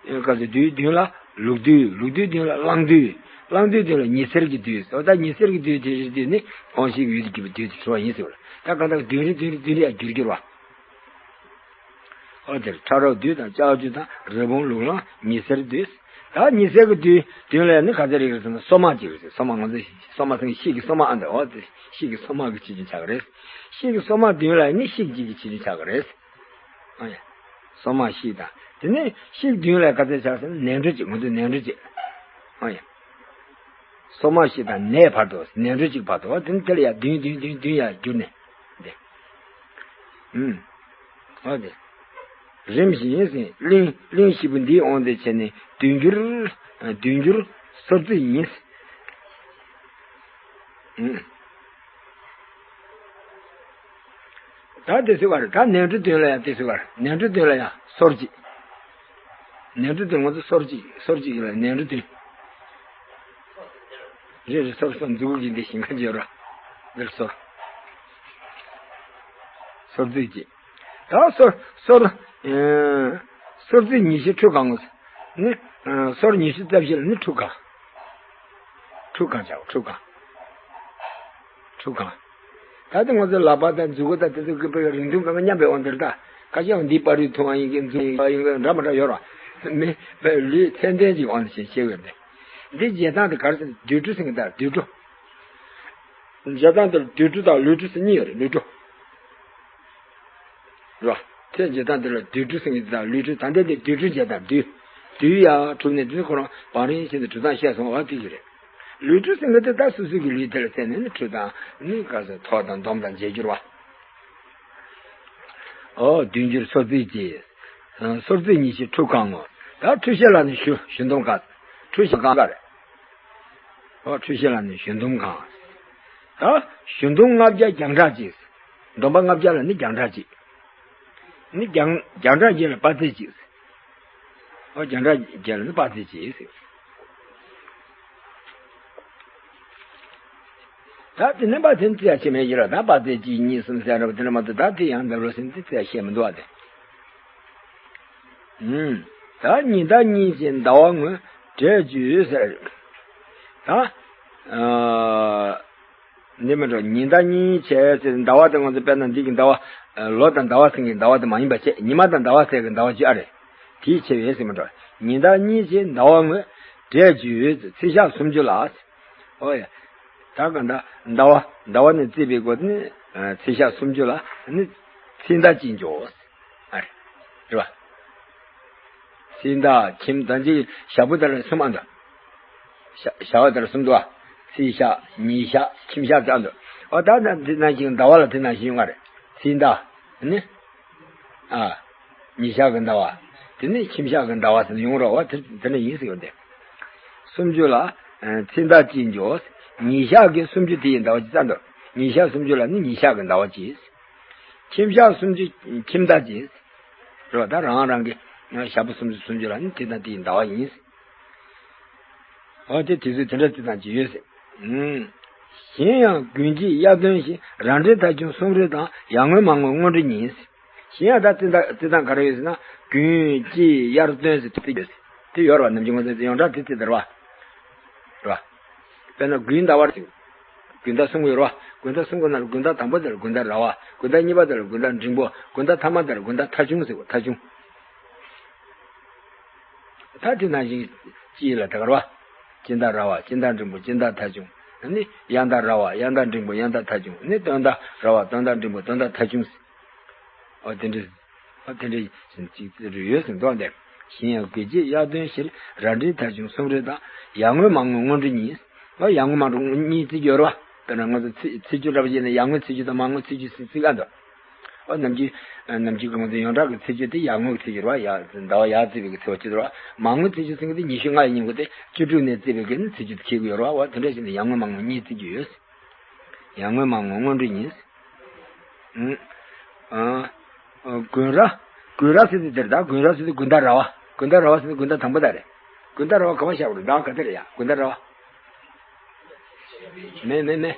ཨེ། ག་ཚོད་བསྡུས་བདུན་ལ་ལུག་བསྡུས། ལུག་བསྡུས་བདུན་ལ་གླང་བསྡུས། གླང་བསྡུས་བདུན་ལ་ཉི་ཟེར་གྱི་བསྡུས། འོ་ད་ཉི་ཟེར་གྱི་བསྡུས་དེ་རིགས་བསྡུས་ནི་དབང་ཤེས་ཀྱི་ཡུལ་དུ་གྱུར་པའི་བསྡུས་དེ་གྲུབ་པ་ཡིན་ཟེར་བ་ལ། ད་གང་ལྟར་བདུན་རེ་བདུན་རེ་བདུན་རེ་ཡང་འགྱུར་འགྱུར་བ། ཨོ་དེར་ཕྲ་རབ་བསྡུས་དང་ལྕགས་ཀྱུ་དང་རི་བོང་ལུག་གླང་ཉི་ཟེར་བསྡུས། ད་ཉི་ཟེར་གྱི་བསྡུས་བདུན་ལ་ནི་ག་ཚོད་རེད་ཟེར་ན་སོ་མ་གཅིག་རེད་ཟེར། སོ་མ་ང་ཚོ་སོ་མ་ཟེར་ཤིང་གི་སོ་མ་ཨ་འདི། ཨོ་དེ་ཤིང་གི་སོ་མ་གི་ཆེ་ཆུང་ཆགས་ཀྱི་རེད། ཤིང་གི་སོ་མ་བདུན་ལ་ནི་ཤིང་གཅིག་གི་ཆེ་ཆུང་ཆགས་ཀྱི་རེད། ཨོ་ཡ། སོ་མ་ཤིང་དང་དེ་ནས་ཤིང་བདུན་ལ་ག་ཚོད་ཆགས་ཟེར་ན་ནས་འབྲུ་གཅིག་ང་ཚོ་ནས་འབྲུ་གཅིག་ཨོ་ཡ། སོ་མ་ཞིག་དང་ནས་བར་དུ་ནས་འབྲུ་གཅིག་བར་དུ་འོ་དེ་ནི་དེ་ལ་ཡང་བདུན་བདུན་བདུན་བདུན་ཡང་བསྒྱུར་ནས་འདི། ཨུམ། འོ་དེ། རིམ་བཞིན་ཟིན་གླིང་གླིང་བཞི་པོ་འདིའི་དབང་དུ་བྱས་ནས་བདུན་འགྱུར་བདུན་འགྱུར་སོར་རྩིས་ཡིན། ཨུམ། ད་དེ་ཚོའི་བར་ད་ནས་འབྲུ་བདུན་ལ་ཡང་དེ་ཚོའི་བར་ནས་འབྲུ་བདུན་ལ་ཡང་སོར་གཅིག་ནས་འབྲུ་བདུན་ང་ཚོ་སོར་གཅིག་སོར་གཅིག་ལ་ནས་འབྲུ་བདུན། རེ་རེ་སོར་སོར་མཛུག་གུ་གིས་འདི་ཞིང་ཁ་འཇོག་ར། འདིར་སོར། སོར་རྩིས་གཅིག་ད་སོར་སོར། ཨེ། སོར་རྩིས་ཉི་ཤུ་ཁྲུ་གང་ངོ་། ནི། ཨེ། སོར་ཉི་ཤུ་རྩ་བཞི་ལ་ནི་ཁྲུ་གང་། ཁྲུ་གང་བྱའོ་ཁྲུ་གང་། ཁྲུ་གང་། ད་ལྟ་ང་ཚོ་ལག་པ་དང་མཛུག་གུ་དང་དེ་ཚོ་གི་པའི་རིང་ཐུང་གང་ག་མཉམ་པའི་དབང་དུ་རེད་ད། ཁ་ཤས་འདི་པར་རིས་ཐུང་བ་ཡིན་གྱི་མཛུག་ཡིན་པ་ཡིན་གྱི་འདྲ་མ་འདྲ་ཡོད་ར། མི་པའི་ལུས་ཚད་ལྡན་ཅིག་དབང་དུ་བྱས་བྱེད་དགོས་པས། འདི་འཇལ་སྟངས་དེ་ག་རེ་ཟེར་ན་བསྡུས་གྲུ་ཟེར་གྱི་ད་བསྡུས་གྲུ། འཇལ་སྟངས་དེར་བསྡུས་གྲུ་དང་ལུས་གྲུ་ཟེར་གཉིས་ཡོད་རེད་ལུས་གྲུ། རོ། ཚད་འཇལ་སྟངས་དེ་ལ་བསྡུས་གྲུ་ཟེར་གྱི་དང་ལུས་གྲུ་ད་ལྟའི་དེ་བསྡུས་གྲུ་འཇལ་སྟངས་བསྡུས། བསྡུས་ཡ་གྲུབ་ནས་དེ་ཁོ་རང་བང་རིམ་བཞིན་དུ་གྲུབ་སྟངས་བཤད་སོང་བ་དེ་གི་རེད། ལུས་གྲུ་ཟེར་གྱི་དེ་ད་སོ་སོ་གི་ལུས་དེ་ལ་བརྟེན་ནས་ནི་གྲུ་དང་ནི་ག་ཟེར་ཐོག་དང་འདོམ་དང་འཇལ་རྒྱུ་རེད་བ། ཨོ་བདུན་འགྱུར་སོར་རྩིས་ཀྱིས། སོར་རྩིས་ཉི་ཤུ་ཁྲུ་གང་ངོ་། ད་ཁྲུ་ཤེལ་ལ་ནི་ཞུ་ཞུ་འདོམ་གང་། ཁྲུ་ཤེལ་གང་ག་རེད། ཨོ་ཁྲུ་ཤེལ་ལ་ནི་ཞུ་འདོམ་གང་། ད་ཞུ་འདོམ་ལྔ་བརྒྱ་རྒྱང་གྲགས་གཅིག་འདོམ་པ་ལྔ་བརྒྱ་ལ་ནི་རྒྱང་གྲགས་གཅིག་ནི་རྒྱང་རྒྱང་གྲགས་གཅིག་ལ་དཔག་ཚད་གཅིག་ཨོ་རྒྱང་གྲགས་གཅིག་ལ་ནི་དཔག་ཚད་གཅིག་ཟེར། ད་དེ་ནི་དཔག་ཚད་ནི་བརྩི་ཡ་ཆེ་མེད་ཀྱི་ར། ད་དཔག་ཚད་གཅིག་གཉིས་གསུམ་ཟེར་ར་བ་དེ་ནི་མ་གཏོགས་ད་དེ་ཡང་འདབ་ལོ་ཟེར་ནི་དེ་བརྩི་ཡ་ཤེས་མི་འདུག་ཨ་དེ། ཨུམ། ད་ཉི་ཟླ་གཉིས་ཀྱི་ཟླ་བ་ངོས་བགྲད་བཅུག་ཟེར། ད། ཨ། འདི་མི་འགྲོ་ཉི་ཟླ་གཉིས་བྱས་ཟེར་ཟླ་བ་དེ་ང་ཚོ་དཔེར་ན་འདི་གི་ཟླ་བ། ལོ་དང་ཟླ་བ་ཟེར་གྱི་ཟླ་བ་དེ་མ་ཡིན་པ་བྱས་ཉི་མ་དང་ཟླ་བ་ཟེར་གྱི་ཟླ་བ་བཅུ་ཨ་རེད། དེའི་ཆེ་བས་ཟེར་མི་འགྲོ། ཉི་ཟླ་གཉིས་ཀྱི་ཟླ་བ་ངོས་བགྲད་བཅུག་ཚེས་ཞག་སུམ་ཅུ་ལ། ཨོ་ཡ། ད་ག་ད་ཟླ་བ་ཟླ་བ་ནས་བརྩིས་པའི་སྒོ་ནས། ཚེས་ཞག་སུམ་ཅུ་ལ་ནི་ཚེས་ཟླ་གཅིག་འཇོག་ཨ་རེ། རེད་བ། ཚེས་ཟླ་ཁྱིམ་ཟླ་གཅིག་ཞག་པོ་དེ་ལ་གསུམ་ཨ་འདུག་ཞག་ཞག་པ་དེ་ལ་གསུམ་འདུག་བ། ཚེས་ཞག་ཉི་ཞག་ཁྱིམ་ཞག་ཙམ་འདུག་འོ་ད་ན་དེ་ནང་བཞིན་ཟླ་བ་ལ་དེ་ནང་བཞིན་ཡོང་ང་རེད། ཚེས་ཟླ་ནི། ཨ། ཉི་ཞག་གི་ཟླ་བ། དེ་ནི་ཁྱིམ་ཞག་གི་ཟླ་བ་ཟེར་ནས་ཡོང་རོགས་བ་དེ་དེ་ནི་ཡིན་ཟེར་ཡོང་དེ། སུམ་ཅུ་ལ། ཚེས་ཟླ་གཅིག་འཇོག་ཉི་ཞག་གི་སུམ་ཅུ་དེ་ཡི་ཟླ་བ་གཅིག་ཙམ་འདུག་ཉི་ཞག་སུམ་ཅུ་ལ་ནི་ཉི་ཞག་གི་ཟླ་བ་གཅིག་ཁྱིམ་ཞག་སུམ་ཅུ་ཁྱིམ་ཟླ་གཅིག་རེད་བ། ད་རང་རང་གི་ཞག་པོ་སུམ་ཅུ་སུམ་ཅུ་ལ་ནི་དེ་དང་དེ་ཡི་ཟླ་བ་ཡིན། འོ་དེ་དུས་ཚོད་དེ་འདྲ་དེ་དང་ཅི་ཡོད་ཟེར། ཨུམ། གཞན་ཡང་དགུན་དཔྱིད་དབྱར་སྟོན་བཞིན་ར་འབྲས་ཐ་ཆུང་གསུམ་རེ་དང་ཡར་ངོའི་མར་ངོའི་སྔོན་འགྲོ་གཉིས། གཞན་ཡང་ད་རྩི་ཟླ་རྩི་ཟླ་ག་རེ་ཡོད་ཟེར་ན་དགུན་དཔྱིད་དབྱར་སྟོན་ཟེར་དེ་ཡོད་ཟེར། དེ་ཡོད་རེད་བ། ནམ་རྒྱུན་ང་ཚོ་ཡོངས་གྲགས་དེ་རྩི་ཟླ་རེད་བ། རེད་བ། དཔེར་ན་དགུན་ཟླ་བ་རེད། དགུན་ཟླ་གསུམ་ཡོད་རེད་བ། དགུན་ཟླ་གསུམ་གི་ནང་ལ་དགུན་ཟླ་དང་པོ་དེ་ལ་དགུན་ཟླ་ར་བ། དགུན་ཟླ་གཉིས་པ་དེ་ལ་དགུན་ཟླ་འབྲིང་པོ། དགུན་ཟླ་ཐ་མ་དེ་ལ་དགུན་ཟླ་ཐ་ཆུང་ཟེར་བ། ཐ་ཆུང་། ད་དེ་ནང་བཞིན་དཔྱིད་ལ་ད་ག་རེད་བ། དཔྱིད་ཟླ་ར་བ། དཔྱིད་ཟླ་འབྲིང་པོ། དཔྱིད་ཟླ་ཐ་ཆུང་། ཨ་ནི་དབྱར་ཟླ་ར་བ། དབྱར་ཟླ་འབྲིང་པོ། དབྱར་ཟླ་ཐ་ཆུང་། ཨ་ནི་སྟོན་ཟླ་ར་བ། སྟོན་ཟླ་འབྲིང་པོ། སྟོན་ཟླ་ཐ་ཆུང་། ཨོ་དེ་འདྲ། ཨོ་དེ་འདྲ་ཡིན་ཅིག་རེ་ཡོད་ཟེར་འདུག་འདི། གཞན་ཡང་དགུན་དཔྱིད་དབྱར་སྟོན་བཞིར་ར་འབྲས་ཐ་ཆུང་གསུམ་རེ་དང་ཡར་ངོའི་མར་ངོའི་སྔོན་འགྲོ་གཉིས། ཨོ་ཡར་ངོ་མར་ངོ་གཉིས་བརྩི་རྒྱུ་ཡོད་རེད་བ། དཔེར་ན་ང་ཚོ་ཚེས་ཚེས་བཅུ་ར་བ་བྱས་ནས་ཡར་ངོའི་ཚེས་བཅུ་དང་མར་ངོའི་ཚེས་བཅུ་ཟེར་བརྩི་ག་འདུག་ཨོ་ནམ་རྒྱུན། ནམ་རྒྱུན་གྱི་ང་ཚོ་ཡོངས་གྲགས་ཀྱི་ཚེས་བཅུ་དེ་ཡར་ངོའི་ཚེས་བཅུ་རེད་བ། ཡར་ཟླ་བ་ཡར་བརྩིས་པའི་གི་ཚེས་བཅུ་དེ་རེད་བ། མར་ངོའི་ཚེས་བཅུ་ཟེར་མཁན་དེ་ཉི་ཤུ་ལྔ་ཡི་ཉིན་གུང་དེ་བཅུ་དྲུག་ནས་བརྩིས་པའི་གི་ནི་ཚེས་བཅུ་དེ་འཁེལ་གི་ཡོད་རེད་བ། འོ་དེ་འདྲ་བྱས་ནས་ཡར་ངོའི་མར་ངོའི་གཉིས་བརྩི་རྒྱུ་ཡོད། ཡར་ངོའི་མར་ངོའི་སྔོན་འགྲོ་གཉིས། ཨ། ཨ། དགུན་ར། དགུན་ར་ཟེར་དུས་འདིར་ད་དགུན་ར་ཟེར་དུས་དགུན་ཟླ་ར་བ། དགུན་ཟླ་ར་བ་ཟེར་དུས་དགུན་ཟླ་དང་པོ་ད་རེད། དགུན་ཟླ་ར་བ་ག་བ་བཞག་པ་རེད། ཟླ་བ་ག་ཚོད་རེད་ཡ། དགུན་ཟླ་ར་བ། མེད་མེད་མེད།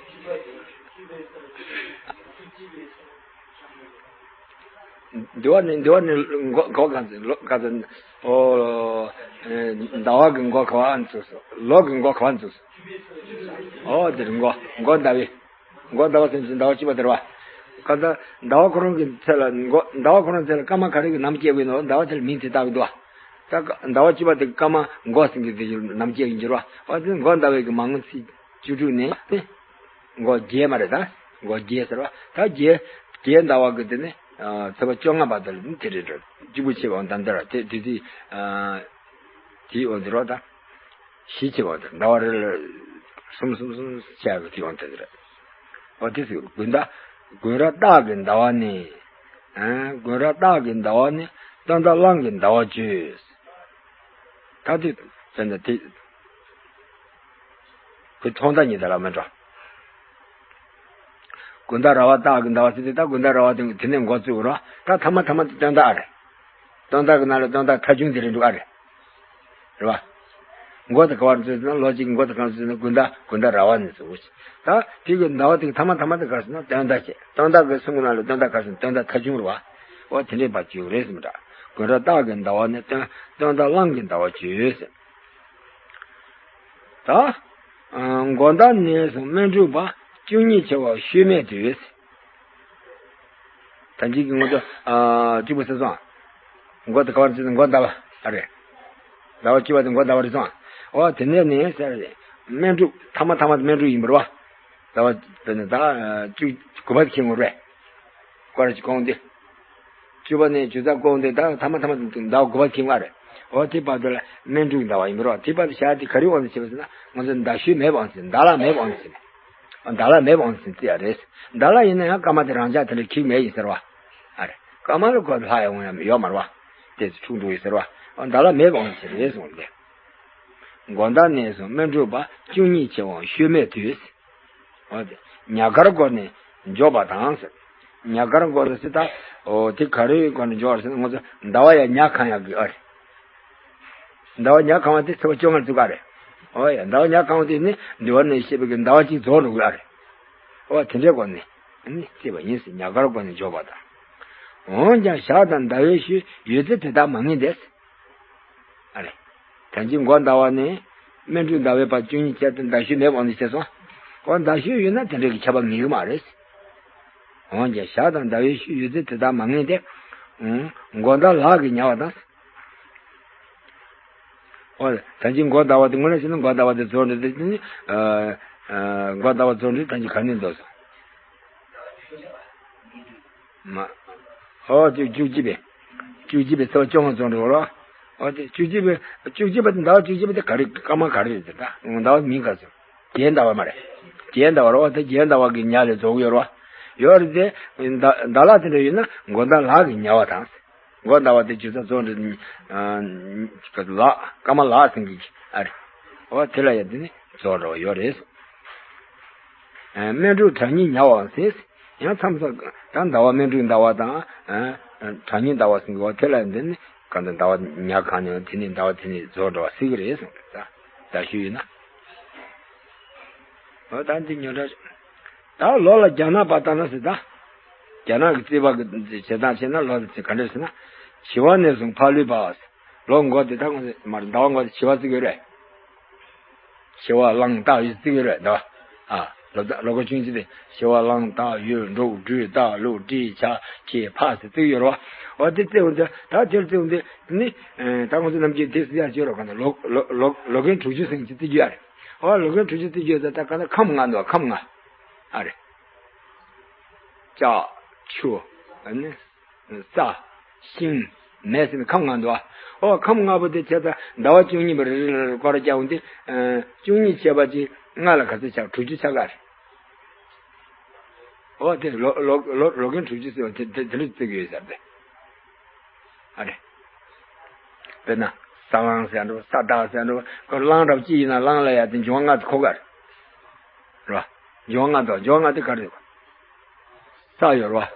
འདི་བ་ནི་འདི་བ་ནི་མགོ་མགོ་ག་ཚོད་ལོ་ག་ཚོད། ཨོ། ཟླ་བ་གི་མགོ་ག་བ་ཚོད་སོ། ལོ་གི་མགོ་ག་བ་ཚོད་སོ། ཨོ་དེར་མགོ་མགོ་ཟླ་བའི། མགོ་ཟླ་བ་ཟེར་ཅིང་ཟླ་བ་གཅིག་པ་དེ་རེད་བ། ཁ་ཚ་ཟླ་བ་ཁོ་རང་གི་ཚེ་ལ་མགོ་ཟླ་བ་ཁོ་རང་ཚེ་ལ་སྐར་མ་ག་རེ་གི་ནམ་སྐྱེ་དགོས་ནོ་ཟླ་བ་དེར་མིང་དེ་བཏགས་གི་འདུག་བ། ད་ཟླ་བ་གཅིག་པ་དེ་སྐར་མ་མགོ་ཟེར་གི་དེ་ནམ་སྐྱེ་གི་འགྱུར་བ། བ་དེ་མགོ་ཟླ་བའི་གི་མ་ངོ་ཚེས་བཅུ་དྲུག་ནས་ནི་མགོ་བརྒྱད་མ་རེད་ད། མགོ་བརྒྱད་ཟེར་བ། ད་བརྒྱད་བརྒྱད་ཟླ་བ་གི་དེ་ནི་ཚེས་པ་བཅོ་ལྔ་བར་དུ་ལ་ནི་དེ་རེད་འགྲོ། གཅིག་པུ་ཆེ་བའང་དམ་དར་དེ་དེ་དེ་དེའི་འོག་འགྱུར་བ་ད། བཞི་བྱེད་པ་དང་ཟླ་བ་རེ་ལ་གསུམ་གསུམ་གསུམ་བྱ་བའི་དུས་ཡོང་དེ་རེད། འོ་དེ་ཟེར་དགུན་ཟླ། དགུན་ར་སྟག་གི་ཟླ་བ་ནི། ཨ། དགུན་ར་སྟག་གི་ཟླ་བ་ནི་སྟོན་ཟླ་གླང་གི་ཟླ་བ་བཅུ། ད་དེ་ཟེར་ན་དེ་ཁོའི་ཐོག་མཐའ་གཉིས་ད་ལ་མི་འགྲོ། དགུན་ཟླ་ར་བ་སྟག་གི་ཟླ་བ་ཟེར་དུས་ད་དགུན་ཟླ་ར་བ་དེ་དེ་ནས་འགོ་བཙུགས་རོགས། ད་ཐ་མ་ཐ་མ་དེ་སྟོན་ཟླ་ཨ་རེད། སྟོན་ཟླ་གི་ནང་ལ་སྟོན་ཟླ་ཐ་ཆུང་དེ་རེད་འདུག་ཨ་རེད། རེད་བ། མགོ་དེ་ག་བར་འཛུལ་ན་ལོ་གཅིག་གི་མགོ་དེ་གང་འཛུལ་ན་དགུན་ཟླ་དགུན་ཟླ་ར་བ་ནས་འཛུལ་གྱི། ད་དེ་གི་ཟླ་བ་དེ་གི་ཐ་མ་ཐ་མ་དེ་ག་ཟེར་ན་སྟོན་ཟླ་བྱས། སྟོན་ཟླ་གི་གསུམ་གི་ནང་ལ་སྟོན་ཟླ་ག་ཟེར་ན་སྟོན་ཟླ་ཐ་ཆུང་རེད་བ། འོ་དེ་འདྲའི་བར་གཅིག་རེད་ཟེར་མི་འདྲ། དགུན་ར་སྟག་གི་ཟླ་བ་ནི་སྟོན་སྟོན་ཟླ་གླང་གི་ཟླ་བ་བཅུ་ཟེར། ད། མགོ་ཟླ་ནས་བཟུང་སྨིན་དྲུག་བར་བཅུ་གཉིས་བྱེད་པ་ཤུལ་མེད་དུས། ད་གིན་གྱི་ངོ་ཚ་གཅིག་པུ་ཟེར་སོང་། མགོ་དེ་ག་བར་ཟེར་ན་མགོ་ཟླ་བ་ཨ་རེད། ཟླ་བ་གཅིག་པ་དེ་མགོ་ཟླ་བ་རེད་སོང་། འོ་དེ་ནས་ནི་ཟེར་རེད། སྨིན་དྲུག་ཐ་མ་ཐ་མ་སྨིན་དྲུག་ཡིན་པ་རེད་བ། ཟླ་བ་དཔེར་ན་ད་བཅུ་དགུ་པ་དེ་ཁེལ་ངོ་རེད། སྐོར་ར་ཅིག་གོང་དེ། བཅུ་པ་ནས་བཅུ་རྩ་གོང་དེ་ད་ཐ་མ་ཐ་མ་དེ་ཟླ་བ་དགུ་པ་ཁེལ་ངོ་རེད། འོ་དེ་བར་དུ་ལ་སྨིན་དྲུག་ཟླ་བ་ཡིན་པ་རེད་བ། དེ་བར་དུ་ཤར་དེ་ག་རེ་འོང་ཟེར་བ་ཟེར་ན་ང་ཚོ་ཟླ་ཤུལ་མེད་པའང་ཟེར་ཟླ་ལྷག་མེད་པའང་ཟེར། ཟླ་ལྷག་མེད་པའང་ཟེར་ཙི་ཡ་རེད། ཟླ་ལྷག་ཡིན་ན་ཡང་སྐར་མ་དེ་རང་འཇགས་དེ་འདྲ་ཁེག་མེད་ཡིན་ཟེར་བ། ཨ་རེ། སྐར་མ་ལ་གོ་ལྷག་ཡོང་ཡང་ཡོད་མ་རེད་བ། དེ་ཚོ་འཁྲུག་འགྲོ་ཡིན་ཟེར་བ། ཟླ་ལྷག་མེད་པའང་ཟེར་རེད་གསུངས་ཏེ། མགོ་ཟླ་ནས་བཟུང་སྨིན་དྲུག་བར་བཅུ་གཉིས་བྱེད་པ་ཤུལ་མེད་དུས། འོ་དེ་ཉ་གར་སྒོ་ནས་འཇོག་པ་དང་ཟེར། ཉ་གར་སྒོ་ནས་ཟེར་ད། འོ་དེ་ག་རེའི་སྒོ་ནས་འཇོག་པ་ཟེར་ན་ང་ཚོ་ཟླ་བ་ཡ་ཉ་གང་ཡག་གི་ཨ་རེ། ཟླ་བ་ཉ་གང་བ་དེ་ཚེས་པ་བཅོ་ལྔར་འཛུགས་ཀ་རེད། ཨོ་ཡ། ཟླ་བ་ཉ་གང་བ་དེ་ནི་འདི་བར་ནས་བཤད་པའི་གི་ཟླ་བ་གཅིག་རྫོགས་འགྲོ་གི་ཨ་རེད། ཨོ་དེ་འདྲའི་སྒོ་ནས་ནི་བརྩིས་པ་ཡིན་ཟེར། ཉ་གར་སྒོ་ནས་འཇོག་པ་དང་། འོན་ཀྱང་ཞག་དང་ཟླ་བའི་ཤུལ་ཡོད་ཚད་དེ་དག་མ་ངེས་ཏེ། ཨ་རེ། ད་ཅི་མགོ་ཟླ་བ་ནས་སྨིན་དྲུག་ཟླ་བའི་བར་བཅུ་གཉིས་བྱས་ཏེ་ཟླ་ཤུལ་མེད་པ་འདི་བྱས་སོང་། ཨོ་ཟླ་ཤུལ་ཡོད་ན་དེ་འདྲའི་གི་ཁྱབ་པ་ངེས་གི་མ་རེད། འོན་ཀྱང་ཞག་དང་ཟླ་བའི་ཤུལ་ཡོད་ཚད་དེ་དག་མ་ངེས་ཏེ། མགོ་ཟླ་ལག་གི་ཉ་བ་དང་། ཨོ། ད་ཅི་མགོ་ཟླ་བ་དེ་དངོས་གནས་བྱས་ན་མགོ་ཟླ་བ་དེ་རྫོགས་འགྲོ་དེ་ནི། ཨ། ཨ། མགོ་ཟླ་བ་རྫོགས་འགྲོ་ད་ཅི་ག་ནས་འདུག་སོང་། མ། ཨོ་དེ་བཅུ་གཅིག་པའི། བཅུ་གཅིག་པའི་ཚེས་བཅོ་ལྔ་ཙམ་རེད་བ། ཨོ་དེ་བཅུ་གཅིག་པའི་བཅུ་གཅིག་པ་དེ་ཟླ་བ་བཅུ་གཅིག་པ་དེ་ག་རེ་སྐར་མ་ག་རེ་རེད་ཟེར་ད། ཟླ་བ་མིང་ག་ཟེར། རྒྱན་ཟླ་བ་མ་རེད། རྒྱན་ཟླ་བ་རེད་བ། དེ་རྒྱན་ཟླ་བ་གི་ཉ་ལས་རྫོགས་ཡོད་རེད་བ། ཡོད་རེད་དེ། ཟླ་ཟླ་ལ་དེ་འདྲ་ཡོད་ན་མགོ་ཟླ་ལག་གི་ཉ་བ་དང་། མགོ་ཟླ་བ་དེ་ཇི་ལྟར་རྫོགས་འདྲ། ལག་སྐར་མ་ལག་ཟིན་གྱི་ཨ་རེད། འོ་དེ་ལ་ཡང་དེ་ནི་རྫོགས་འགྲོ་བ་ཡོད་རེད། སྨིན་དྲུག་གྲངས་སྙེད་ཉ་བའང་ཟེར། ཡང་མཚམས་མཚམས་ད་ཟླ་བ་སྨིན་དྲུག་ཟླ་བ་དང་། གྲངས་སྙེད་ཟླ་བ་ཟེར་གྱི་འོ་དེ་ལ་ཡང་དེ་ནི་གང་ལྟར་ཟླ་བ་ཉ་གང་ནས་དེ་ནི་ཟླ་བ་དེ་ནི་རྫོགས་འགྲོ་བ་སྲིད་ཀྱི་རེད་གསུངས་ད། ད་ཞུས་ཡིན་ན། འོ་ད་འདི་ཉོ་འདྲ། ད་ལོ་ལ་རྒྱ་ནག་པ་ལྟ་ན་ཟེར་ད། རྒྱ་ནག་གི་རྩིས་པ་གི་བྱེད་སྟངས་བྱས་ན་ལོ་ལ་ཚེ་ག་འདྲ་ཟེར་ན། བྱི་བ་ནས་བཟུང་ཕ་ལུས་པ། ལོ་འགོ་དེ་ད་ངོ་མར་ཟླ་བ་འགོ་དེ་བྱི་བ་བརྩི་གི་རེད། བྱི་བ་གླང་སྟག་ཡོས་བརྩི་གི་རེད་ཟླ་བ། ཨ། ལོ་ཟླ་ལོ་འགོ་ཆུང་ཆུང་དེ་བྱི་བ་གླང་སྟག་ཡོས་འབྲུག་སྦྲུལ་སྟག་ཀླུ་སྤྲེལ་བྱ་ཁྱི་ཕག་ཟེར་བརྩི་གི་ཡོད་རེད་བ། འོ་དེ་བརྩི་འོང་དེ་ད་དེར་བརྩི་འོང་དེ་ནི། ད་ང་ཚོ་ནམ་རྒྱུན་དེ་སྲིད་ཡར་བརྗོད་རོགས་ག་ན་ལོ་ལོ་ལོ་ལོ་རྒན་དྲུག་ཅུ་ཟིན་གྱི་བརྩི་རྒྱུ་ཡ་རེད། ཨོ་ལོ་རྒན་དྲུག་ཅུ་བརྩི་རྒྱུ་ད་ད་ག་ན་ཁམས་ལྔ་འདུག་ཁམས་ལྔ། ཨ་རེ། ལྕགས། ཆུ། ཨ་ནི། ས། ཤིང་། མེ་ཟེར་ནས་ཁམས་ལྔ་འདུག་ཨོ་ཁམས་ལྔ་པོ་དེ་ཆ་ད་ཟླ་བ་བཅུ་གཉིས་པ་རེ་རེ་ལ་སྐོར་རྒྱག་འོང་དེ། བཅུ་གཉིས་བྱས་པ་ཅིག་ལྔ་ལ་ག་ཚོད་ཆགས་དྲུག་ཅུ་ཆགས་ག་རེད། ཨོ་དེ་ལོ་ལོ་ལོ་ལོ་རྒན་དྲུག་ཅུ་ཟེར་བ་དེ་དེ་དེ་འདྲ་བརྩི་གི་ཡོད་ས་རེད། ཨ་རེ། དཔེར་ན། ས་གླང་ཟེར་འགྲོ་ས་བདག་ཟེར་འགྲོ་ཁོ་གླང་རབ་ཅི་ཡིན་ན་གླང་ལ་ཡ་དེ་འབྱུང་བ་ལྔ་དེ་གོ་ག་རེད། འབྱུང་བ་ལྔ་དང་འབྱུང་བ་ལྔ་དེ་ག་རེ་ཡོད་ག་ས་ཡོད་རེད་བ།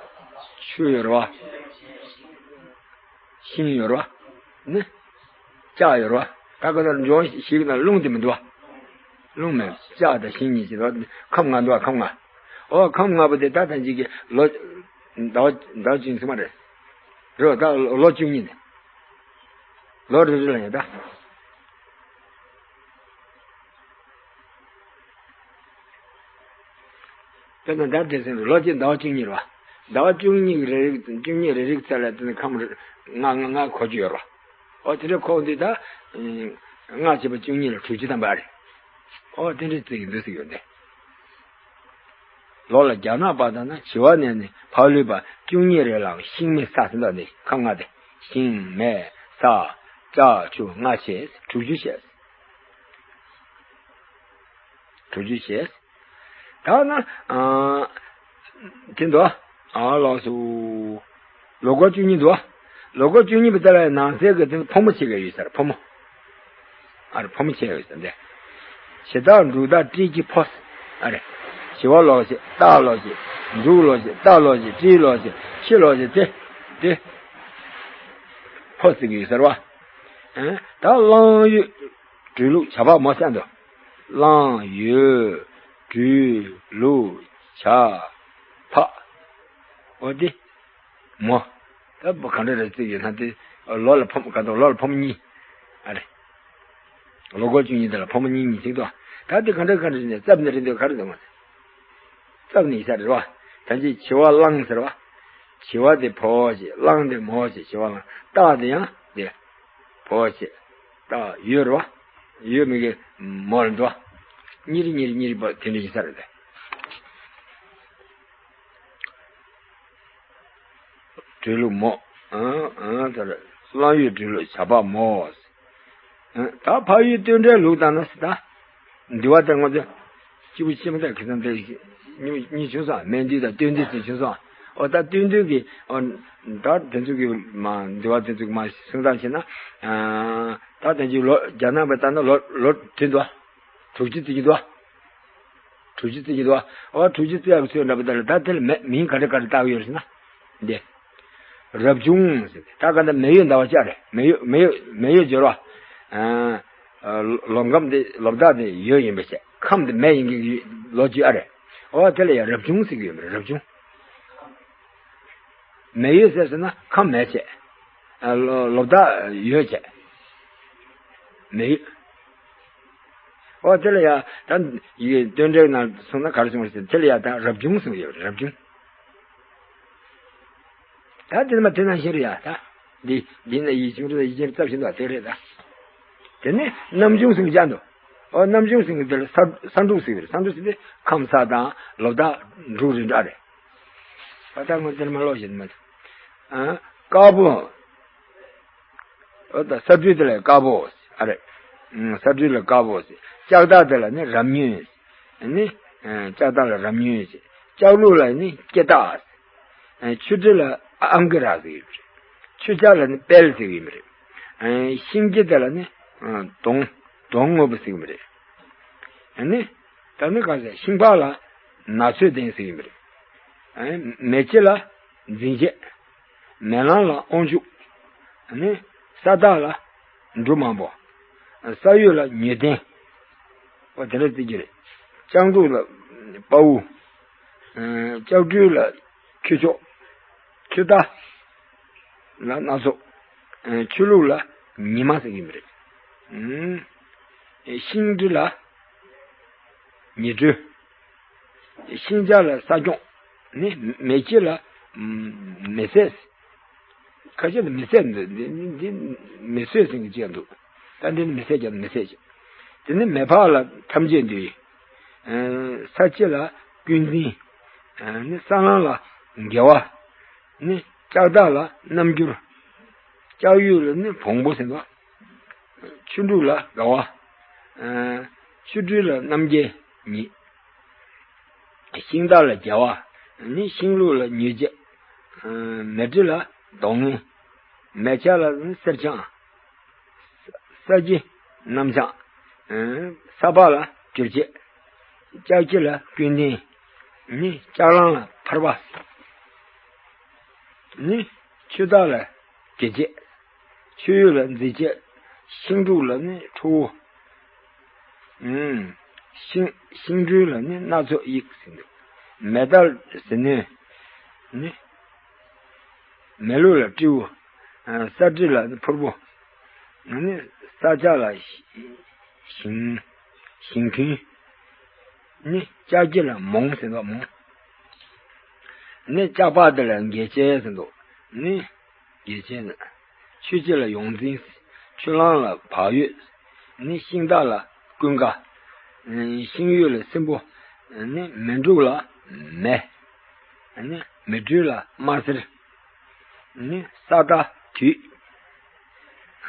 ཆུ་ཡོད་རེད་བ། ཤིང་ཡོད་རེད་བ། ནི། ལྕགས་ཡོད་རེད་བ། ད་ག་ད་འབྱུང་བ་ཞིག་ན་རླུང་དེ་མི་འདུག་བ། རླུང་མེད་ལྕགས་དང་ཤིང་གཉིས་ཀྱི་རེད་བ། ཁམས་ལྔ་འདུག་བ་ཁམས་ལྔ། ཨོ་ཁམས་ལྔ་པོ་དེ་ད་ཐེངས་གཅིག་གི་ལོ། ཟླ་བ་ཟླ་བ་བཅུ་གཉིས་ཚང་མ་རེད། རེད་བ་ད་ལོ་བཅུ་གཉིས་ནས། ལོ་རེ་རེ་ལ་ཡང་ད། དཔེར་ན་ཟླ་དེ་ཟིན་ལོ་གཅིག་ཟླ་བ་བཅུ་གཉིས་རེད་བ། ཟླ་བ་བཅུ་གཉིས་རེ་རེ་བཅུ་གཉིས་རེ་རེ་ཚད་ལ་དེ་ནི་ཁམས་རེ་ལྔ་ལྔ་ལྔ་འཁོར་རྒྱུ་ཡོད་རེད་བ། ཨོ་དེ་འདྲ་ཁོག་འདི་ད། ལྔ་བྱས་པ་བཅུ་གཉིས་ལ་དྲུག་ཅུ་ཐམ་པ་རེད། ཨོ་དེ་འདྲའི་རྩིས་ཀྱི་འདུག་ཟེར་གྱི་ཡོད་འདི། ལོ་ལ་རྒྱ་ནག་པ་དང་ན་བྱི་བ་ནས་ནི་ཕག་ལུས་པ་བཅུ་གཉིས་རེ་ལའང་ཤིང་མེ་ས་ཟིན་པ་ནི་ཁམས་ལྔ་སྟེ། ཤིང་མེ་ས་ལྕགས་ཆུ་ལྔ་བྱས་དྲུག་ཅུ་བྱས། དྲུག་ཅུ་བྱས། ད་ན། དེ་འདུག་ཨ་ལགས་སོ། ལོ་འཁོར་བཅུ་གཉིས་འདུག་ལོ་འཁོར་བཅུ་གཉིས་པ་དེ་ལ་ནང་གསེས་ཀྱི་དེ་ཕོ་མོ་ཕྱེད་ཀ་ཡོད་ས་རེད་ཕོ་མོ། ཨ་རེ་ཕོ་མོ་ཕྱེད་ཀ་ཡོད་ས་འདི། བྱི་སྟག་འབྲུག་སྟག་སྤྲེལ་གྱི་ཕོ། ཨ་རེ། བྱི་བ་ལོག་བྱེད་སྟག་ལོག་བྱེད། འབྲུག་ལོག་བྱེད་སྟག་ལོག་བྱེད་སྤྲེལ་ལོག་བྱེད་ཁྱི་ལོག་བྱེད་དེ། དེ། ཕོ་ཟེར་གྱི་ཡོད་ས་རེད་བ། ད་གླང་ཡོས། སྦྲུལ་ལུག་བྱ་ཕག་མོ་བསད་འདུག་གླང་ཡོས། སྦྲུལ་ལུག་བྱ་ཕག་འོ་དེ། མོ། ད་བུ་ག་འདྲ་རེད་ཅིག་ཡིན་ན་དེ། ལོ་ལ་ཕོ་མོ་ག་དང་ལོ་ལ་ཕོ་མོ་གཉིས། ཨ་རེ། ལོ་འཁོར་བཅུ་གཉིས་དེ་ལ་ཕོ་མོ་གཉིས་གཉིས་ཅིག་འདུག་ད་དེ་ག་འདྲ་ག་འདྲ་རེད་ནས་རྩབ་ནས་རེད་འདུག་ག་རེ་འདུག་མ་རྩབ་ནས་ཡིན་ས་རེད་བ། ད་ཅི་བྱི་བ་གླང་ཟེར་བ། བྱི་བ་དེ་ཕོ་བྱེད་གླང་དེ་མོ་བྱེད་བྱི་བ་གླང་སྟག་དེ་ཡང་དེ། ཕོ་བྱེད། སྟག་ཡོས་རེད་བ། ཡོས་མི་གི་མོ་ལ་འདུག་གཉིས་རེ་གཉིས་རེ་གཉིས་རེ་བ་དེ་འདྲ་ཡིན་ས་རེད་དེ། སྦྲུལ་ལུག་མོ། ཨང་ཨང་དེ་རེད། གླང་ཡོས་སྦྲུལ་ལུག་བྱ་ཕག་མོ། ཨང་ད་འཕགས་ཡུལ་སྟོད་འགྲེལ་ལུགས་ལྟར་ན་ཟེར་ད། འདི་བ་དེ་ང་ཚོ། སྐྱིད་པོ་ཆེན་པོ་དང་ཁེ་བཟང་དེ་གཉིས་གཉིས་བྱུང་སོང་། སྨན་བདུད་དང་སྟོད་འདུལ་ཟེར་བྱུང་སོང་། ཨོ་ད་སྟོད་འདུལ་གྱི་ཨོ་ད་དེ་ཚོ་གི་མ་འདི་བ་དེ་ཚོ་གི་མ་གསུང་སྟངས་བྱས་ན། ཨ་ད་དེ་ཚོ་ལོ་རྒྱ་ནག་པའི་ལྟར་ན་ལོ་ལོ་དེ་འདུག་བ། དྲུག་ཅུ་བརྩི་གི་འདུག་བ། དྲུག་ཅུ་བརྩི་གི་འདུག་བ། ཨོ་དྲུག་ཅུ་བརྩི་ཡག་གི་ཚོད་འདྲ་པོ་ད་ལ་ད་དེ་ལ་མེ་མིང་ག་རེ་ག་རེ་བཏགས་ཡོད་རེད་ཟེར་ན། འདི། རབ་བྱུང་ཟེར་ཏེ་ད་ག་ད་མེ་ཡོས་ཟླ་བ་ལྕགས་རེད། མེ་ཡོས་མེ་ཡོས་མེ་ཡོས་སྦྱོར་བ། ཨ། ལོ་ཁམས་དེ་ལོ་བདག་དེ་ཡོས་ཡིན་པའི་ཕྱིར་ཁམས་དེ་མེ་ཡིན་གྱི་ལོ་རྒྱུས་ཨ་རེད། འོ་དེ་ལ་ཡང་རབ་བྱུང་ཟེར་གྱི་ཡོད་མ་རེད་རབ་བྱུང་། མེ་ཡོས་ཟེར་ཟེར་ན་ཁམས་མེ་བྱས། ཨ་ལོ་ལོ་བདག་ཡོས་བྱས། མེ་ཡོས། འོ་དེ་ལ་ཡང་ད་ཡི་སྟོད་འགྲེལ་ནང་གསུངས་ན་ག་རེ་གསུངས་རེད་ཟེར་དེ་ལ་ཡང་ད་རབ་བྱུང་གསུངས་ཡོད་རེད་རབ་བྱུང་། ད་དེ་ནི་མ་དེ་ནང་བཞིན་རེད་ཡ་ད། འདི་འདི་ནི་ཡིད་བཞིན་རེད་ཡིད་བཞིན་རྩ་བཞིན་དུ་དེ་རེད་ད། དེ་ནི་རྣམ་བྱུང་ཟེར་གྱི་ཅང་འདུག་ཨོ་རྣམ་བྱུང་ཟེར་གྱི་དེ་ལ་ས་ས་འབྲུག་ཟེར་གྱི་རེད། ས་འབྲུག་ཟེར་དེ་ཁམས་ས་དང་ལོ་བདག་འབྲུག་རེད་འདྲ་རེད། ད་ལྟ་ངོ་དེར་མ་ཀློག་བཞིན་མ། ཨ། དཀར་པོ། ཨོ་ད་ས་འབྲུ་དེ་ལ་དཀར་པོ། ཨ་རེ། ཨུམ། ས་འབྲུ་ལ་དཀར་པོ། ལྕགས་ཐག་དེ་ལ་ནི་རབ་མྱོས། ནི། ཨ། ལྕགས་ཐག་ལ་རབ་མྱོས། ལྕགས་ལུག་ལ་ནི་སྐེ་ཐག། ཨ། ཆུ་འབྲུ་ལ་ཨང་ཀི་རག་ཟེར་གྱི་ཡོད་རེད། ཆུ་བྱ་ལ་ནི་དཔལ་ཟེར་གྱི་ཡོད་རེད། ཨ། ཤིང་སྐྱེ་དེ་ལ་ནི། ཨ། དོང་། དོང་དངོས་པོ་ཟེར་གྱི་ཡོད་རེད། ནི། ད་ནི་ག་ཟེར། ཤིང་ཕག་ལ་ན་ཚོད་ལྡན་ཟེར་གྱི་ཡོད་རེད། ཨ། མེ་ལྕེ་ལ་འཛིན་བྱེད། མེ་ལོང་ལ་དབང་ཕྱུག། ནི། ས་བདག་ལ་འབྲུ་མང་པོ། ས་གཡོས་ལ་ཉེར་ལྡན། ཨོ་དེ་འདྲ་བརྩི་རྒྱུ་རེད། ལྕགས་འབྲུག་ལ་དཔའ་བོ། ལྕགས་སྦྲུལ་ལ་ཁྱུ་མཆོག། ཆུ་རྟ་ལ་སྣ་ཚོགས། ཆུ་ལུག་ལ་ཉི་མ་ཟེར་གྱི་ཡོད་རེད། ཤིང་འབྲུ་ལ་ཉི་སྦྲུལ། ཤིང་བྱ་ལ་ས་སྐྱོང་། ནི། མེ་ལྕེ་ལ་མི་བཟད། ཁ་ཤས་ནི་མི་བཟད་འདུག་འདི་འདི་མི་བཟད་ཟེར་གྱི་ཅིག་འདུག་ད་འདི་ནི་མི་བཟད་ཀྱང་མི་བཟད་ཅིག་དེ་ནི་མེ་ཕག་ལ་ཐམས་ཅད་འདུས། ས་ལྕེ་ལ་ཀུན་འཛིན། ནི་ས་ལོང་ལ་དགེ་བ། ནི་ལྕགས་ཐག་ལ་རྣམ་འགྱུར། ལྕགས་གཡོས་ལ་ནི་བོང་བུ་ཟེར་བ། ཆུ་འབྲུག་ལ་དགའ་བ། ཆུ་སྦྲུལ་ལ་རྣམ་རྒྱལ་ཉིད། ཤིང་རྟ་ལ་རྒྱལ་བ། ནི་ཤིང་ལུག་ལ་མྱོས་བྱེད། མེ་སྦྲུལ་ལ་གདོང་ངན། མེ་ལྕེ་ལ་ནི་གསེར་སྦྱངས། ས་སྐྱེ་གནམ་སྦྱངས། ས་ཕག་ལ་འགྱུར་བྱེད། ལྕགས་ཀྱི་ལ་ཀུན་ལྡན། ནི་ལྕགས་གླང་ལ་ཕར་པ། ནི་ཆུ་བདག་ལ་དགེ་བྱེད། ཆུ་གཡོས་ལ་འཛིན་བྱེད། ཤིང་འབྲུག་ལ་ནི་ཁྲོ་བོ། ཤིང་ཤིང་སྦྲུལ་ལ་ནི་སྣ་ཚོགས་དབྱིག་ཟེར་འདུག་མེ་སྟག་ཟིལ་གནོན། ནི། མེ་ལུག་ལ་སྤྲེའུ། ས་འབྲུ་ལ་ནི་ཕུར་བུ། ནི་ས་བྱ་ལ་ཞིང་། ཞིང་ཁུན། ནི་ལྕགས་ཀྱི་ལ་མོང་ཟེར་འདུག་མོང་། ནི་ལྕགས་ཕག་དེ་ལ་རྒྱལ་ཆེན་ཟེར་འདུག་ནི། རྒྱལ་ཆེན། ཆུ་སྐྱེ་ལ་ཡོངས་འཛིན། ཆུ་གླང་ལ་བག་ཡོད། ནི་ཤིང་སྟག་ལ་ཀུན་དགའ། ཤིང་གཡོས་ལ་སྲིན་པོ། ནི་མེ་འབྲུག་ལ་མེ། ནི་མེ་སྦྲུལ་ལ་དམར་སེར། ནི་ས་བདག་